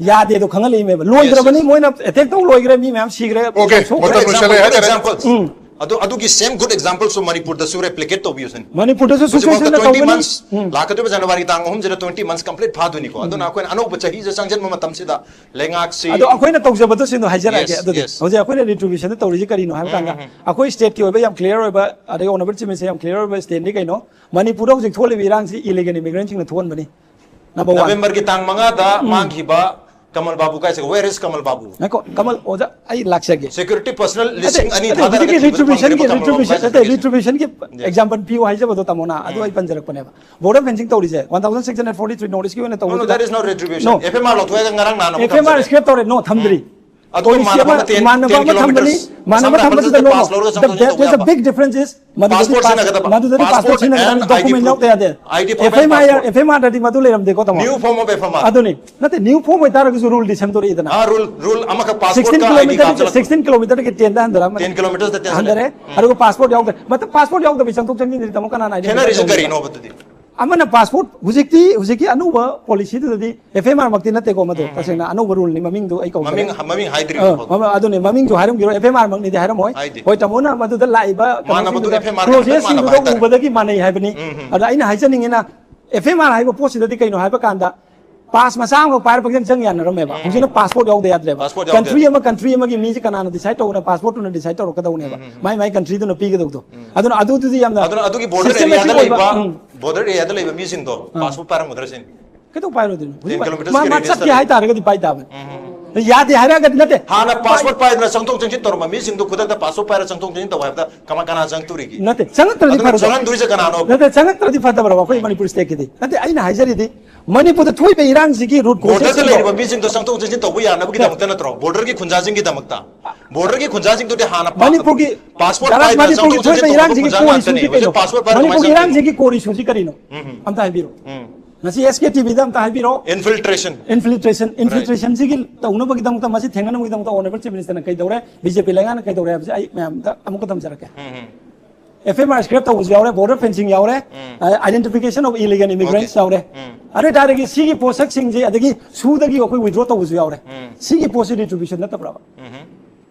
ꯌꯥꯗꯦꯗꯣ ꯈꯪꯍꯜꯂꯛꯏꯃꯦꯕ꯫ ꯂꯣꯏꯗ꯭ꯔꯕꯅꯤ, Yes, yes. ꯃꯣꯏꯅ ꯑꯦꯇꯦꯛ ꯇꯧ ꯂꯣꯏꯈ꯭ꯔꯦ, ꯃꯤ ꯃꯌꯥꯝ ꯁꯤꯈ꯭ꯔꯦ꯫ Okay, ꯁꯣꯛ- ꯃꯇꯝ Good ꯂꯣꯏꯁꯜꯂꯛꯑꯦ example, good ꯍꯥꯏꯇꯥꯔꯦ꯫ example. ꯑꯗꯨ ꯑꯗꯨꯒꯤ ꯁꯦꯝ ꯒꯨꯗ ꯑꯦꯛꯖꯥꯝꯄꯜꯁꯨ ꯃꯅꯤꯄꯨꯔꯗꯁꯨ ꯔꯦꯄ꯭ꯂꯤꯀꯦꯠ ꯇꯧꯕꯤꯌꯨ ꯁꯤꯅꯤ꯫ ꯃꯅꯤꯄꯨꯔꯗꯁꯨ ꯍꯧꯖꯤꯛꯐꯥꯎꯗ ꯁꯤꯆꯨꯋꯦꯁꯟꯅ ꯇ꯭ꯋꯦꯟꯇꯤ ꯇꯧꯕꯅꯤ꯫ ꯃꯟꯁ ꯂꯥꯛꯀꯗꯧꯔꯤꯕ ꯖꯅꯋꯥꯔꯤ ꯇꯥꯡ ꯑꯍꯨꯝꯁꯤꯗ ꯇ꯭ꯋꯦꯟꯇꯤ ꯃꯟꯁ ꯀꯝꯄ꯭ꯂꯤꯠ ꯐꯥꯗꯣꯏꯅꯤꯀꯣ꯫ ꯑꯗꯨꯅ ꯑꯩꯈꯣꯏꯅ ꯑꯅꯧꯕ ꯆꯍꯤꯁꯦ ꯆꯪꯁꯤꯟꯕ ꯃꯇꯝꯁꯤꯗ ꯂꯩꯉꯥꯛꯁꯤ ꯑꯗꯣ ꯑꯩꯈꯣꯏꯅ ꯇꯧꯖꯕꯗꯣ ꯁꯤꯗꯣ ꯍꯥꯏꯖꯔꯛꯑꯒꯦ꯫ Yes, ꯑꯗꯨꯗꯤ yes. ꯍꯧꯖꯤꯛ ꯑꯩꯈꯣꯏꯅ ꯔꯤꯇ꯭ꯔꯤꯕ꯭ꯌꯨꯁꯟꯗ ꯇꯧꯔꯤꯁꯤ ꯀꯔꯤꯅꯣ ꯍꯥꯏꯕ ꯀꯥꯟꯗ ꯑꯩꯈꯣꯏ ꯁ꯭ꯇꯦꯠꯀꯤ ꯑꯣꯏꯕ ꯌꯥꯝ ꯀ꯭ꯂꯤꯌꯥꯔ ꯑꯣꯏꯕ, ꯑꯗꯩ ꯑꯣꯅꯔꯦꯕꯜ ꯆꯤꯐ ꯃꯤꯅꯤꯁꯇꯔ ꯌꯥꯝ ꯀ꯭ꯂꯤꯌꯥꯔ ꯑꯣꯏꯕ ꯁ꯭ꯇꯦꯠꯅꯤ ꯀꯩꯅꯣ, ꯃꯅꯤꯄꯨꯔꯗ ꯍꯧꯖꯤꯛ ꯊꯣꯛꯂꯤꯕ ꯏꯔꯥꯡꯁꯤ ꯏꯂꯤꯒꯦꯜ ꯏꯃꯤꯒ꯭ꯔꯦꯟꯁꯤꯡꯅ ꯊꯣꯛꯍꯟꯕꯅꯤ꯫ Number one. ꯅꯕꯦꯝꯕꯔꯒꯤ ꯇꯥꯡ ꯃꯉꯥꯗ ꯃꯥꯡꯈꯤꯕ ꯀꯃꯜ ꯕꯥꯕꯨ ꯀꯥꯏꯁꯦ, where is ꯀꯃꯜ ꯕꯥꯕꯨ? ꯉꯥꯏꯈꯣ, ꯀꯃꯜ ꯑꯣꯖꯥ, ꯑꯩ ꯂꯥꯛꯆꯒꯦ꯫ ꯁꯦꯀ꯭ꯌꯨꯔꯤꯇꯤ ꯄꯔꯁꯅꯦꯜ ꯂꯤꯁꯤꯡ ꯑꯅꯤ ꯅꯠꯇꯦ, ꯊꯥꯗꯔꯒ ꯍꯧꯖꯤꯛꯀꯤ ꯊꯤꯕꯗ ꯔꯤꯇ꯭ꯔꯤꯕ꯭ꯌꯨꯁꯟꯒꯤ ꯐꯪꯗ꯭ꯔꯤꯕ ꯀꯃꯜ ꯕꯥꯕꯨ ꯔꯤꯇ꯭ꯔꯤꯕ꯭ꯌꯨꯁꯟ ꯀꯥꯏꯁꯦ ꯅꯠꯇꯦ, ꯍꯧꯖꯤꯛ? ꯔꯤꯇ꯭ꯔꯤꯕ꯭ꯌꯨꯁꯟꯒꯤ Yes. ꯑꯦꯛꯖꯥꯝꯄꯜ ꯄꯤꯌꯨ ꯍꯥꯏꯖꯕꯗꯣ ꯇꯥꯃꯣꯅ, ꯑꯗꯨ ꯑꯩ ꯄꯟꯖꯔꯛꯄꯅꯦꯕ꯫ ꯕꯣꯔꯗꯔ ꯐꯦꯟꯁꯤꯡ ꯇꯧꯔꯤꯁꯦ, one thousand six hundred forty three north ꯏꯁꯀꯤ ꯑꯣꯏꯅ No, no, ꯇꯧꯕꯗꯨꯗ that is not retribution. No. F I R ꯂꯧꯊꯣꯛꯑꯒ ꯉꯔꯥꯡ ꯅꯍꯥꯟ ꯑꯃꯨꯛ ꯑꯦꯐ ꯑꯥꯏ ꯑꯥꯔ ꯊꯝꯖꯔꯦ꯫ ꯁ꯭ꯀ꯭ꯔꯦꯞ ꯇꯧꯔꯦ, ꯅꯣ, ꯊꯝꯗ꯭ꯔꯤ꯫ ꯑꯗꯨꯒ ꯏꯃꯥꯟꯅꯕ ꯑꯃ ten, ten kilometers, ꯃꯥꯟꯅꯕ ꯊꯝꯕꯁꯤꯗ ꯅꯣ, ꯅꯣ, ꯄꯥꯁ ꯂꯧꯔꯒ ꯆꯪꯊꯣꯛ ꯆꯪꯁꯤꯟ ꯇꯧꯕ ꯌꯥꯕ꯫ ꯗ ꯕꯦꯛ ꯗꯤꯐꯔꯦꯟꯁ ꯏꯁ ꯃꯗꯨꯗꯗꯤ ꯄꯥꯁꯄꯣꯔꯠ ꯁꯤꯖꯤꯟꯅꯒꯗꯕ꯫ ꯃꯗꯨꯗꯗꯤ ꯄꯥꯁꯄꯣꯔꯠ ꯁꯤꯖꯤꯟꯅꯒꯗꯕ, ꯗꯣꯀꯨꯃꯦꯟ ꯌꯥꯎꯗ ꯌꯥꯗꯦ꯫ ꯑꯦꯐ ꯑꯥꯏ ꯑꯥꯔ, ꯑꯦꯐ ꯑꯥꯏ ꯑꯥꯔꯗꯗꯤ ꯃꯗꯨ ꯂꯩꯔꯝꯗꯦꯀꯣ, ꯇꯥꯃꯣ꯫ New form of F M R꯫ ꯑꯗꯨꯅꯤ꯫ ꯅꯠꯇꯦ, ꯅ꯭ꯌꯨ ꯐꯣꯝ ꯑꯣꯏꯇꯥꯔꯒꯁꯨ ꯔꯨꯜꯗꯤ ꯁꯦꯝꯗꯣꯔꯛꯏꯗꯅ꯫ ꯑꯥ, ꯔꯨꯜ, ꯔꯨꯜ ꯑꯃꯈꯛ ꯄꯥꯁꯄꯣꯔꯠꯀ ꯑꯥꯏ ꯗꯤꯒ ꯍꯥꯞꯆꯤꯜꯂꯛꯄ꯫ Sixteen kilometer ꯒꯤ ten ꯗ ꯍꯟꯊꯔꯛꯑꯃꯅꯤ꯫ Ten kilometers ꯗ ten ꯍꯟꯊꯔꯦ꯫ ꯎꯝ꯫ ꯑꯗꯨꯒ ꯄꯥꯁꯄꯣꯔꯠ ꯌꯥꯎꯗ꯭ꯔꯦ꯫ ꯃꯇꯝ ꯄꯥꯁꯄꯣꯔꯠ ꯌꯥꯎꯗꯕꯤ ꯆꯪꯊꯣꯛ ꯆꯪꯁꯤꯟꯗꯗꯤ, ꯇꯥꯃꯣ, ꯀꯅꯥꯅ identify ꯇꯧꯅꯤ? ꯈꯦꯠꯅꯔꯤꯁꯦ ꯀꯔꯤꯅꯣꯕ ꯑꯗꯨꯗꯤ? ꯑꯃꯅ ꯄꯥꯁꯄꯣꯔꯠ, ꯍꯧꯖꯤꯛꯇꯤ, ꯍꯧꯖꯤꯛꯀꯤ ꯑꯅꯧꯕ ꯄꯣꯂꯤꯁꯤꯗꯨꯗꯗꯤ ꯑꯦꯐ ꯑꯥꯏ ꯑꯥꯔ ꯃꯛꯇꯤ ꯅꯠꯇꯦꯀꯣ ꯃꯗꯨ꯫ ꯎꯝ, ꯎꯝ꯫ ꯇꯁꯦꯡꯅ ꯑꯅꯧꯕ ꯔꯨꯜꯅꯤ, ꯃꯃꯤꯡꯗꯨ ꯑꯩ ꯀꯧꯗ꯭ꯔꯦ꯫ ꯃꯃꯤꯡ, ꯃꯃꯤꯡ ꯍꯥꯏꯗ꯭ꯔꯤꯕ ꯑ, ꯐꯥꯎꯕ꯫ ꯃꯃ-, ꯑꯗꯨꯅꯤ, ꯃꯃꯤꯡꯁꯨ ꯍꯥꯏꯔꯝꯈꯤꯔꯣꯏ, ꯑꯦꯐ ꯑꯥꯏ ꯑꯥꯔ ꯃꯛꯅꯤꯗꯤ ꯍꯥꯏꯔꯝꯃꯣꯏ꯫ ꯍꯥꯏꯗꯦ꯫ ꯍꯣꯏ, ꯇꯥꯃꯣꯅ ꯃꯗꯨꯗ ꯂꯥꯛꯏꯕ ꯃꯥꯟꯅꯕꯗꯨ ꯀꯩꯅꯣꯁꯤꯡꯗꯨꯗ, ꯑꯦꯐ ꯑꯥꯏ ꯑꯥꯔ ꯃꯛꯇ ꯃꯥꯟꯅꯕ ꯀ꯭ꯂꯣꯖꯦꯁꯁꯤꯡꯗꯨꯗ ꯍꯥꯏꯇꯥꯔꯦ꯫ ꯎꯕꯗꯒꯤ ꯃꯥꯟꯅꯩ ꯍꯥꯏꯕꯅꯤ꯫ ꯎꯝ, ꯎꯝ꯫ ꯑꯗ ꯑꯩꯅ ꯍꯥꯏꯖꯅꯤꯡꯉꯤꯅ, ꯑꯦꯐ ꯑꯥꯏ ꯑꯥꯔ ꯍꯥꯏꯕ ꯄꯣꯠꯁꯤꯗꯗꯤ ꯀꯩꯅꯣ ꯍꯥꯏꯕ ꯀꯥꯟꯗ, ꯄꯥꯁ ꯃꯆꯥ ꯑꯃꯈꯛ ꯄꯥꯏꯔ ꯄꯪꯆꯪ ꯆꯪ ꯌꯥꯅꯔꯝꯃꯦꯕ꯫ ꯎꯝ꯫ ꯍꯧꯖꯤꯛꯅ ꯄꯥꯁꯄꯣꯔꯠ ꯌꯥꯎꯗ ꯌꯥꯗ꯭ꯔꯦꯕ꯫ ꯄꯥꯁꯄꯣꯔꯠ ꯌꯥꯎꯗ ꯀꯟꯇ꯭ꯔꯤ ꯌꯥꯗ꯭ꯔꯦ꯫ ꯑꯃ, ꯀꯟꯇ꯭ꯔꯤ ꯑꯃꯒꯤ ꯃꯤꯁꯦ ꯀꯅꯥꯅ ꯗꯤꯁꯥꯏꯗ ꯇꯧꯕꯅ, ꯄꯥꯁꯄꯣꯔꯠꯇꯨꯅ ꯗꯤꯁꯥꯏꯗ ꯇꯧꯔꯛꯀꯗꯧꯅꯦꯕ꯫ ꯎꯝ, ꯎꯝ, ꯎꯝ꯫ ꯃꯥꯏ ꯃꯥꯏ ꯀꯟꯇ꯭ꯔꯤꯗꯨꯅ ꯄꯤꯒꯗꯧꯗꯣ꯫ ꯎꯝ꯫ ꯑꯗꯨꯅ ꯑꯗꯨꯗꯨꯗꯤ ꯌꯥꯝꯅ ꯑꯗꯨꯅ ꯑꯗꯨꯒꯤ ꯕꯣꯔꯗꯔ systematic ꯑꯦꯔꯤꯌꯥꯗ ꯑꯣꯏꯕ, ꯂꯩꯕ, ꯎꯝ꯫ ꯕꯣꯔꯗꯔ ꯑꯦꯔꯤꯌꯥꯗ ꯂꯩꯕ ꯃꯤꯁꯤꯡꯗꯣ ꯑꯥ꯫ ꯄꯥꯁꯄꯣꯔꯠ ꯄꯥꯏꯔꯝꯒꯗ꯭ꯔꯥ ꯁꯤꯅꯤ꯫ ꯀꯩꯗꯧ ꯄꯥꯏꯔꯣꯏꯗꯣꯏꯅꯣ? ꯍꯧꯖꯤꯛ ten kilometers ꯃꯥ, ꯀꯤ ꯃꯥ radius ꯆꯠꯀꯦ ꯇ ꯂꯩꯕ꯫ ꯍꯥꯏꯇꯥꯔꯒꯗꯤ ꯄꯥꯏ ꯇꯥꯕꯅꯤ꯫ ꯎꯝ꯫ ꯌꯥꯗꯦ ꯍꯥꯏꯔꯒꯗꯤ ꯅꯠꯇꯦ꯫ ꯍꯥꯟꯅ ꯄꯥꯏ- ꯄꯥꯁꯄꯣꯔꯠ ꯄꯥꯏꯗꯅ ꯆꯪꯊꯣꯛ ꯆꯪꯁꯤꯟ ꯇꯧꯔꯝꯕ ꯃꯤꯁꯤꯡꯗꯣ ꯈꯨꯗꯛꯇ ꯄꯥꯁꯄꯣꯔꯠ ꯄꯥꯏꯔ ꯆꯪꯊꯣꯛ ꯆꯪꯁꯤꯟ ꯇꯧ ꯍꯥꯏꯕꯗ ꯀꯃꯥꯏ, ꯀꯅꯥ ꯆꯪꯉꯛꯇꯣꯔꯤꯒꯦ? ꯅꯠꯇꯦ, ꯆꯪꯉꯛꯇ꯭ꯔꯗꯤ ꯑꯗꯨꯅ ꯐꯔꯗ꯭ꯔꯣ? ꯆꯪꯍꯟꯗꯣꯏꯁꯦ ꯀꯅꯥꯅꯣꯕ? ꯅꯠꯇꯦ, ꯆꯪꯉꯛꯇ꯭ꯔꯗꯤ ꯐꯠꯇꯕ꯭ꯔꯕ ꯑꯩꯈꯣꯏ ꯎꯝ꯫ ꯃꯅꯤꯄꯨꯔ ꯁ꯭ꯇꯦꯠꯀꯤꯗꯤ? ꯅꯠꯇꯦ, ꯑꯩꯅ ꯍꯥꯏꯖꯔꯤꯗꯤ ꯃꯅꯤꯄꯨꯔꯗ ꯊꯣꯛꯏꯕ ꯏꯔꯥꯡꯁꯤꯒꯤ ꯔꯨꯠ ꯕꯣꯔꯗꯔꯗ ꯀꯣꯁꯦꯁꯁꯤꯡꯗꯣ ꯂꯩꯔꯤꯕ ꯃꯤꯁꯤꯡꯗꯣ ꯆꯪꯊꯣꯛ ꯆꯪꯁꯤꯟ ꯇꯧꯕ ꯌꯥꯅꯕꯒꯤꯗꯃꯛꯇ ꯅꯠꯇ꯭ꯔꯣ? ꯕꯣꯔꯗꯔꯒꯤ ꯈꯨꯟꯖꯥꯁꯤꯡꯒꯤꯗꯃꯛꯇ꯫ ꯕꯣꯔꯗꯔꯒꯤ ꯈꯨꯟꯖꯥꯁꯤꯡꯗꯨꯗꯤ ꯍꯥꯟꯅ ꯄꯥ-, ꯃꯅꯤꯄꯨꯔꯒꯤ ꯄꯥꯁꯄꯣꯔꯠ ꯙꯔꯥꯖ ꯄꯥꯏꯗꯅ ꯃꯅꯤꯄꯨꯔꯒꯤ ꯆꯪꯊꯣꯛ ꯆꯪꯁꯤꯟ ꯊꯣꯛꯏꯕ ꯇꯧꯅꯕ ꯏꯔꯥꯡꯁꯤꯒꯤ ꯈꯨꯟꯖꯥ ꯀꯣꯔ ꯉꯥꯛꯇꯅꯤ꯫ ꯏꯁꯨꯁꯤ ꯍꯧꯖꯤꯛ ꯀꯩꯅꯣ? ꯄꯥꯁꯄꯣꯔꯠ ꯄꯥꯏꯔꯒ ꯃꯅꯤꯄꯨꯔꯒꯤ ꯀꯃꯥꯏꯅ ꯏꯔꯥꯡꯁꯤꯒꯤ ꯆꯪꯗꯣꯏꯅꯣ? ꯀꯣꯔ ꯏꯁꯨꯁꯤ ꯀꯔꯤꯅꯣ? ꯎꯝ, ꯎꯝ꯫ ꯑꯝꯇ ꯍꯥꯏꯕꯤꯔꯣ꯫ ꯎꯝ꯫ ꯉꯁꯤ ꯑꯦꯁ ꯀꯦ ꯇꯤ ꯚꯤꯗ ꯑꯝꯇ ꯍꯥꯏꯕꯤꯔꯣ꯫ Infiltration. Infiltration. Right. Infiltrationꯁꯤꯒꯤ ꯇꯧꯅꯕꯒꯤꯗꯃꯛꯇ, ꯃꯁꯤ ꯊꯦꯡꯅꯅꯕꯒꯤꯗꯃꯛꯇ Honourable Chief Ministerꯅ ꯀꯩꯗꯧꯔꯦ, ꯕꯤ ꯖꯦ ꯄꯤ ꯂꯩꯉꯥꯛꯅ ꯀꯩꯗꯧꯔꯦ ꯍꯥꯏꯕꯁꯦ ꯑꯩ ꯃꯌꯥꯝꯗ ꯑꯃꯨꯛꯀ ꯊꯝꯖꯔꯛꯀꯦ꯫ ꯎꯝ, ꯎꯝ꯫ ꯑꯦꯐ ꯑꯥꯏ ꯑꯥꯔ scrap ꯇꯧꯕꯁꯨ ꯌꯥꯎꯔꯦ, border fencing ꯌꯥꯎꯔꯦ, ꯎꯝ꯫ ꯑ, identification of illegal immigrants Okay. ꯌꯥꯎꯔꯦ꯫ ꯎꯝ꯫ ꯑꯗꯨ ꯑꯣꯏꯇꯥꯔꯗꯤ ꯁꯤꯒꯤ ꯄꯣꯠꯁꯛꯁꯤꯡꯁꯦ, ꯑꯗꯒꯤ ꯁꯨꯗꯒꯤ ꯑꯩꯈꯣꯏ withdraw ꯇꯧꯕꯁꯨ ꯌꯥꯎꯔꯦ꯫ ꯎꯝ꯫ ꯁꯤꯒꯤ ꯄꯣꯠꯁꯤ retribution ꯅꯠꯇꯕ꯭ꯔꯕ? ꯎꯝ꯫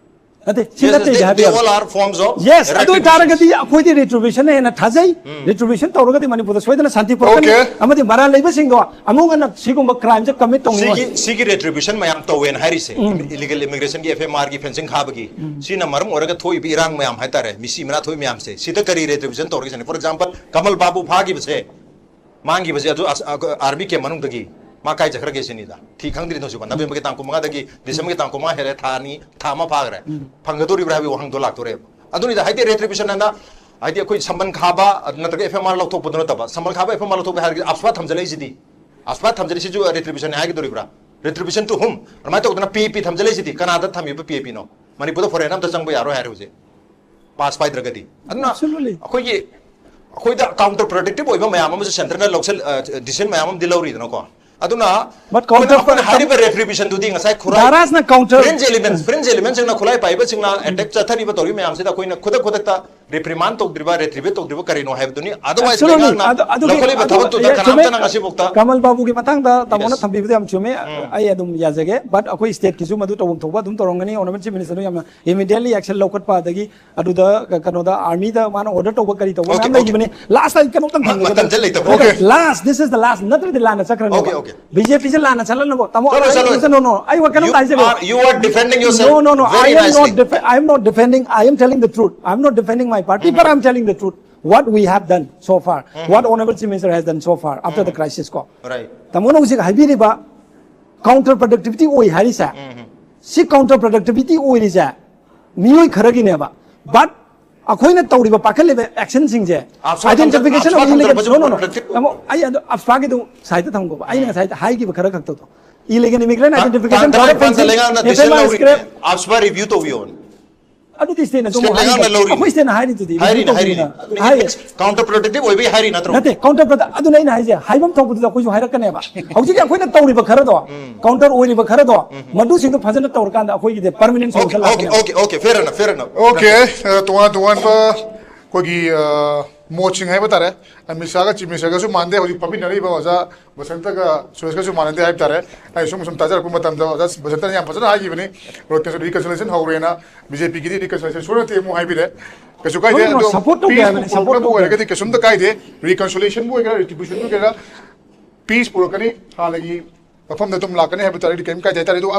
ꯅꯠꯇꯦ, ꯁꯤ Yes, yes, ꯅꯠꯇꯦ they, ꯍꯥꯏꯕ they ꯌꯥꯔꯣꯏ꯫ All are forms of Yes, ꯑꯗꯨ retribution. ꯑꯣꯏꯇꯥꯔꯒꯗꯤ ꯑꯩꯈꯣꯏꯗꯤ retributionꯅ ꯍꯦꯟꯅ ꯊꯥꯖꯩ꯫ ꯎꯝ꯫ Retribution ꯇꯧꯔꯒꯗꯤ ꯃꯅꯤꯄꯨꯔꯗ ꯁꯣꯏꯗꯅ ꯁꯥꯟꯇꯤ ꯄꯨꯔꯛꯀꯅꯤ꯫ Okay. ꯑꯃꯗꯤ ꯃꯔꯥꯜ ꯂꯩꯕꯁꯤꯡꯗꯣ ꯑꯃꯨꯛ ꯍꯟꯅ ꯁꯤꯒꯨꯝꯕ crimeꯁꯦ commit ꯇꯧꯅꯤꯡꯉꯣꯏ꯫ ꯁꯤꯒꯤ, ꯁꯤꯒꯤ retribution ꯃꯌꯥꯝ ꯇꯧꯋꯦꯅ ꯍꯥꯏꯔꯤꯁꯦ, ꯎꯝ꯫ Illegal immigrationꯒꯤ, F M Rꯒꯤ fencing ꯈꯥꯕꯒꯤ, ꯎꯝ꯫ ꯁꯤꯅ ꯃꯔꯝ ꯑꯣꯏꯔꯒ ꯊꯣꯛꯏꯕ ꯏꯔꯥꯡ ꯃꯌꯥꯝ ꯍꯥꯏꯇꯥꯔꯦ, ꯃꯤꯁꯤ ꯃꯤꯔꯥ ꯊꯣꯛꯏ ꯃꯌꯥꯝꯁꯦ, ꯁꯤꯗ ꯀꯔꯤ retribution ꯇꯧꯔꯒꯦ ꯁꯤꯅꯤ? For example, ꯀꯃꯜ ꯕꯥꯕꯨ ꯐꯥꯈꯤꯕꯁꯦ, ꯃꯥꯡꯈꯤꯕꯁꯦ ꯑꯗꯨ ꯑꯁ-, ꯑ-, army camp ꯃꯅꯨꯡꯗꯒꯤ ꯃꯥ ꯀꯥꯏ ꯆꯠꯈ꯭ꯔꯒꯦ ꯁꯤꯅꯤꯗ꯫ ꯊꯤ ꯈꯪꯗ꯭ꯔꯤ ꯍꯧꯖꯤꯛꯐꯥꯎ꯫ Novemberꯒꯤ ꯇꯥꯡ ꯀꯨꯟꯃꯉꯥꯗꯒꯤ Decemberꯒꯤ ꯇꯥꯡ ꯀꯨꯟꯃꯉꯥ ꯍꯦꯜꯂꯦ, ꯊꯥ ꯑꯅꯤ, ꯊꯥ ꯑꯃ ꯐꯥꯈ꯭ꯔꯦ꯫ ꯎꯝ꯫ ꯐꯪꯒꯗꯧꯔꯤꯕ꯭ꯔꯥ ꯍꯥꯏꯕꯒꯤ ꯋꯥꯍꯪꯗꯣ ꯂꯥꯛꯇꯣꯔꯦꯕ꯫ ꯑꯗꯨꯅꯤꯗ, ꯍꯥꯏꯗꯤ retribution ꯍꯥꯏꯅ, ꯍꯥꯏꯗꯤ ꯑꯩꯈꯣꯏ ꯁꯝꯕꯟ ꯈꯥꯕ ꯅꯠꯇ꯭ꯔꯒ F M R ꯂꯧꯊꯣꯛꯄꯗꯨ ꯅꯠꯇꯕ, ꯁꯝꯕꯟ ꯈꯥꯕ F M R ꯂꯧꯊꯣꯛꯄ ꯍꯥꯏꯔꯒꯗꯤ AFSPA ꯊꯝꯖꯜꯂꯛꯏꯁꯤꯗꯤ, AFSPA ꯊꯝꯖꯜꯂꯤꯁꯤꯁꯨ retributionꯅꯤ ꯍꯥꯏꯒꯗꯧꯔꯤꯕ꯭ꯔꯥ? Retribution to whom? ꯑꯗꯨꯃꯥꯏꯅ ꯇꯧꯗꯅ ꯄꯤ ꯑꯦ ꯄꯤ ꯊꯝꯖꯜꯂꯛꯏꯁꯤꯗꯤ ꯀꯅꯥꯗ ꯊꯝꯃꯤꯕ ꯄꯤ ꯑꯦ ꯄꯤꯅꯣ? ꯃꯅꯤꯄꯨꯔꯗ ꯐꯣꯔꯦꯟ ꯑꯝꯇ ꯆꯪꯕ ꯌꯥꯔꯣꯏ ꯍꯥꯏꯔꯦ ꯍꯧꯖꯤꯛ, ꯄꯥꯁ ꯄꯥꯏꯗ꯭ꯔꯒꯗꯤ꯫ ꯑꯗꯨꯅ Absolutely. ꯑꯩꯈꯣꯏꯒꯤ ꯑꯩꯈꯣꯏꯗ ꯀꯥꯎꯟꯇꯔ ꯄ꯭ꯔꯗꯛꯇꯤꯞ ꯑꯣꯏꯕ ꯃꯌꯥꯝ ꯑꯃꯁꯨ ꯁꯦꯟꯇꯔꯅ ꯂꯧꯁꯤꯜ ꯗꯤꯁꯤꯖꯟ ꯃꯌꯥꯝ ꯑꯃꯗꯤ ꯂꯧꯔꯤꯗꯅꯀꯣ꯫ ꯑꯗꯨꯅ But counter ꯑꯩꯈꯣꯏꯅ ꯍꯥꯏꯔꯤꯕ ꯔꯦꯇ꯭ꯔꯤꯕ꯭ꯌꯨꯁꯟꯗꯨꯗꯤ ꯉꯁꯥꯏ ꯈꯨꯔꯥꯏ ꯙꯥꯔꯥꯁꯅ counter- ꯐ꯭ꯔꯤꯟꯖ ꯑꯦꯂꯤꯃꯦꯟꯁ ꯐ꯭ꯔꯤꯟꯖ ꯑꯦꯂꯤꯃꯦꯟꯁꯤꯡꯅ ꯈꯨꯠꯂꯥꯏ ꯄꯥꯏꯕꯁꯤꯡꯅ ꯑꯦꯇꯦꯛ ꯆꯠꯊꯔꯤꯕ ꯇꯧꯔꯤꯕ ꯃꯌꯥꯝꯁꯤꯗ ꯑꯩꯈꯣꯏꯅ ꯈꯨꯗꯛ ꯈꯨꯗꯛꯇ ꯔꯤꯄ꯭ꯔꯤꯃꯥꯟ ꯇꯧꯗ꯭ꯔꯤꯕ ꯔꯦꯇ꯭ꯔꯤꯕ꯭ꯌꯨꯠ ꯇꯧꯗ꯭ꯔꯤꯕ ꯀꯔꯤꯅꯣ ꯍꯥꯏꯕꯗꯨꯅꯤ꯫ ꯑꯗꯔꯋꯥꯏꯁ Absolutely. ꯂꯩꯉꯥꯛꯅ ꯑꯗꯨ- ꯑꯗꯨꯒꯤ- ꯂꯧꯈꯠꯂꯤꯕ ꯑꯗꯨ- ꯊꯕꯛꯇꯨꯗ ꯌꯥ- ꯆꯨꯝꯃꯦ꯫ ꯀꯅꯥꯝꯇꯅ ꯉꯁꯤꯐꯥꯎꯗ ꯀꯃꯜ ꯕꯥꯕꯨꯒꯤ ꯃꯇꯥꯡꯗ ꯇꯥꯃꯣꯅ Yes. ꯊꯝꯕꯤꯕꯗꯣ ꯌꯥꯝ ꯆꯨꯝꯃꯦ꯫ ꯑꯩ ꯑꯗꯨꯝ ꯌꯥꯖꯒꯦ꯫ But ꯑꯩꯈꯣꯏ ꯁ꯭ꯇꯦꯠꯀꯤꯁꯨ ꯃꯗꯨ ꯇꯧꯐꯝ ꯊꯣꯛꯄ ꯑꯗꯨꯝ ꯇꯧꯔꯝꯒꯅꯤ꯫ ꯑꯣꯅꯔꯦꯕꯜ ꯆꯤꯐ ꯃꯤꯅꯤꯁꯇꯔꯅ ꯌꯥꯝꯅ ꯏꯃꯤꯗꯤꯌꯦꯠꯂꯤ ꯑꯦꯛꯁꯟ ꯂꯧꯈꯠꯄ, ꯑꯗꯒꯤ ꯑꯗꯨꯗ ꯀ- ꯀꯩꯅꯣꯗ ꯑꯥꯔꯃꯤꯗ ꯃꯥꯅ ꯑꯣꯔꯗꯔ ꯇꯧꯕ ꯀꯔꯤ ꯇꯧꯕ Okay, ꯃꯌꯥꯝ okay. ꯂꯩꯈꯤꯕꯅꯤ꯫ ꯂꯥꯁ ꯑꯩ ꯀꯩꯅꯣꯝꯇꯪ ꯊꯝꯖꯒꯦ꯫ ꯃꯇꯝꯁꯦ ꯂꯩꯇꯕ꯫ Okay, last, this is the last, ꯅꯠꯇ꯭ꯔꯗꯤ ꯂꯥꯟꯅ ꯆꯠꯈ꯭ꯔꯅꯦꯕ꯫ Okay, okay. ꯕꯤ ꯖꯦ ꯄꯤꯁꯦ ꯂꯥꯟꯅ ꯆꯠꯂꯅꯕ ꯇꯥꯃꯣ꯫ ꯆꯠꯂꯣ, ꯆꯠꯂꯣ꯫ No, no, no. ꯑꯩ ꯋꯥ ꯀꯩꯅꯣꯝ You ꯍꯥꯏꯖꯒꯦ꯫ are- you are defending yourself No, no, no. very I am not nicely. def- I am not defending. I am telling the truth. I am not defending my party, but I am telling the truth. What we have done so far, what Honorable Chief Minister has done so far after the crisis ꯀꯣ꯫ Right. ꯇꯥꯃꯣꯅ ꯍꯧꯖꯤꯛ ꯍꯥꯏꯕꯤꯔꯤꯕ ꯀꯥꯎꯟꯇꯔ ꯄ꯭ꯔꯗꯛꯇꯤꯚꯤꯇꯤ ꯑꯣꯏ ꯍꯥꯏꯔꯤꯁꯦ, ꯁꯤ ꯀꯥꯎꯟꯇꯔ ꯄ꯭ꯔꯗꯛꯇꯤꯚꯤꯇꯤ ꯑꯣꯏꯔꯤꯁꯦ ꯃꯤꯑꯣꯏ ꯈꯔꯒꯤꯅꯦꯕ꯫ But ꯑꯩꯈꯣꯏꯅ ꯇꯧꯔꯤꯕ ꯄꯥꯏꯈꯠꯂꯤꯕ ꯑꯦꯛꯁꯟꯁꯤꯡꯁꯦ, ꯑꯞꯁꯥ identification of ꯑꯞꯁꯥ illegal, counter no, no, no. Productive ꯇꯥꯃꯣ, ꯑꯩ ꯑꯗꯨ ꯑꯞꯁꯥꯒꯤꯗꯨ ꯁꯥꯏꯗ ꯊꯝꯈꯣꯕ꯫ ꯑꯩꯅ ꯉꯁꯥꯏ ꯍꯥꯏꯈꯤꯕ ꯈꯔ ꯈꯛꯇꯗꯣ, illegal immigration ꯇꯥ- identification, ꯇꯥ- border ꯇꯥꯡ ꯅꯤꯄꯥꯟꯗ fencing, ꯂꯩꯉꯥꯛꯅ F I R decision ꯂꯧꯔꯤ꯫ scrap. ꯑꯞꯁꯥ ꯔꯤꯚ꯭ꯌꯨ ꯇꯧꯕꯤꯌꯣ꯫ ꯑꯗꯨꯗꯤ ꯁ꯭ꯇꯦꯠꯅꯁꯨ ꯁ꯭ꯇꯦꯠ ꯑꯃꯨꯛ ꯂꯩꯉꯥꯛꯅ ꯍꯥꯏꯔꯤꯗꯨꯗꯤ, ꯂꯧꯔꯤ꯫ ꯑꯩꯈꯣꯏ ꯁ꯭ꯇꯦꯠꯅ ꯍꯥꯏꯔꯤꯗꯨꯗꯤ review ꯍꯥꯏꯔꯤꯅꯦ, ꯇꯧꯕꯤꯌꯣꯅ꯫ ꯍꯥꯏꯔꯤꯅꯦ꯫ ꯍꯥꯏ- ꯀꯥꯎꯟꯇꯔ ꯄ꯭ꯔꯗꯛꯇꯤꯚ ꯑꯣꯏꯕꯒꯤ ꯍꯥꯏꯔꯤ ꯅꯠꯇ꯭ꯔꯣ? ꯅꯠꯇꯦ, ꯀꯥꯎꯟꯇꯔ ꯄ꯭ꯔꯗꯛ ꯑꯗꯨꯅ ꯑꯩꯅ ꯍꯥꯏꯁꯦ, ꯍꯥꯏꯐꯝ ꯊꯣꯛꯄꯗꯨꯗ ꯑꯩꯈꯣꯏꯁꯨ ꯍꯥꯏꯔꯛꯀꯅꯦꯕ꯫ ꯍꯧꯖꯤꯛꯀꯤ ꯑꯩꯈꯣꯏꯅ ꯇꯧꯔꯤꯕ ꯈꯔꯗꯣ, ꯀꯥꯎꯟꯇꯔ ꯑꯣꯏꯔꯤꯕ ꯈꯔꯗꯣ, ꯃꯗꯨꯁꯤꯡꯗꯣ ꯐꯖꯅ ꯇꯧꯔꯀꯥꯟꯗ ꯑꯩꯈꯣꯏꯒꯤꯗꯤ ꯄꯔꯃꯅꯦꯟ Okay, ꯁꯣꯂꯨꯁꯟ okay, ꯂꯥꯛꯀꯅꯦꯕ꯫ okay, okay, fair enough, fair enough. Okay, ꯑ, ꯇꯣꯉꯥꯟ ꯇꯣꯉꯥꯟꯕ ꯑꯩꯈꯣꯏꯒꯤ, ꯑ, ꯃꯣꯠꯁꯤꯡ ꯍꯥꯏꯕ ꯇꯥꯔꯦ꯫ ꯑꯃꯤꯠ ꯁꯥꯍꯒ ꯆꯤꯐ ꯃꯤꯅꯤꯁꯇꯔꯒꯁꯨ ꯃꯥꯟꯗꯦ, ꯍꯧꯖꯤꯛ ꯐꯝꯃꯤꯟꯅꯔꯤꯕ ꯑꯣꯖꯥ ꯕꯁꯟꯇꯒ ꯁꯨꯔꯦꯁꯀꯁꯨ ꯃꯥꯟꯅꯗꯦ ꯍꯥꯏꯕ ꯇꯥꯔꯦ꯫ ꯑꯩ ꯁꯨꯝ ꯁꯨꯝ ꯇꯥꯖꯔꯛꯄ ꯃꯇꯝꯗ ꯑꯣꯖꯥ ꯕꯁꯟꯇꯅ ꯌꯥꯝ ꯐꯖꯅ ꯍꯥꯏꯈꯤꯕꯅꯤ, ꯔꯤꯀꯟꯁꯤꯂꯦꯁꯟ ꯍꯧꯔꯦꯅ꯫ ꯕꯤ ꯖꯦ ꯄꯤꯒꯤꯗꯤ ꯔꯤꯀꯟꯁꯤꯂꯦꯁꯟ ꯁꯣꯏꯅ ꯅꯠꯇꯦ ꯑꯃꯨꯛ ꯍꯥꯏꯕꯤꯔꯦ, ꯀꯩꯁꯨ ꯀꯥꯏꯗꯦ꯫ No, no, no, ꯑꯗꯣ support ꯇꯧꯗꯦ ꯄꯤꯁꯄꯨ ꯍꯥꯏꯕꯅꯤ, support ꯄꯨꯔꯛꯅꯕ ꯇꯧꯗꯦ꯫ ꯑꯣꯏꯔꯒꯗꯤ ꯀꯩꯁꯨꯝꯇ ꯀꯥꯏꯗꯦ꯫ ꯔꯤꯀꯟꯁꯤꯂꯦꯁꯟꯕꯨ ꯑꯣꯏꯒꯦꯔꯥ, ꯔꯤꯇ꯭ꯔꯤꯕ꯭ꯌꯨꯁꯟꯕꯨ ꯑꯣꯏꯒꯦꯔꯥ, ꯄꯤꯁ ꯄꯨꯔꯛꯀꯅꯤ, ꯍꯥꯟꯅꯒꯤ ꯃꯐꯝꯗ ꯑꯗꯨꯝ ꯂꯥꯛꯀꯅꯤ ꯍꯥꯏꯕ ꯇꯥꯔꯗꯤ ꯀꯔꯤꯝ ꯀꯥꯏꯗꯦ ꯍꯥꯏꯇꯥꯔꯦ꯫ ꯑꯗꯨ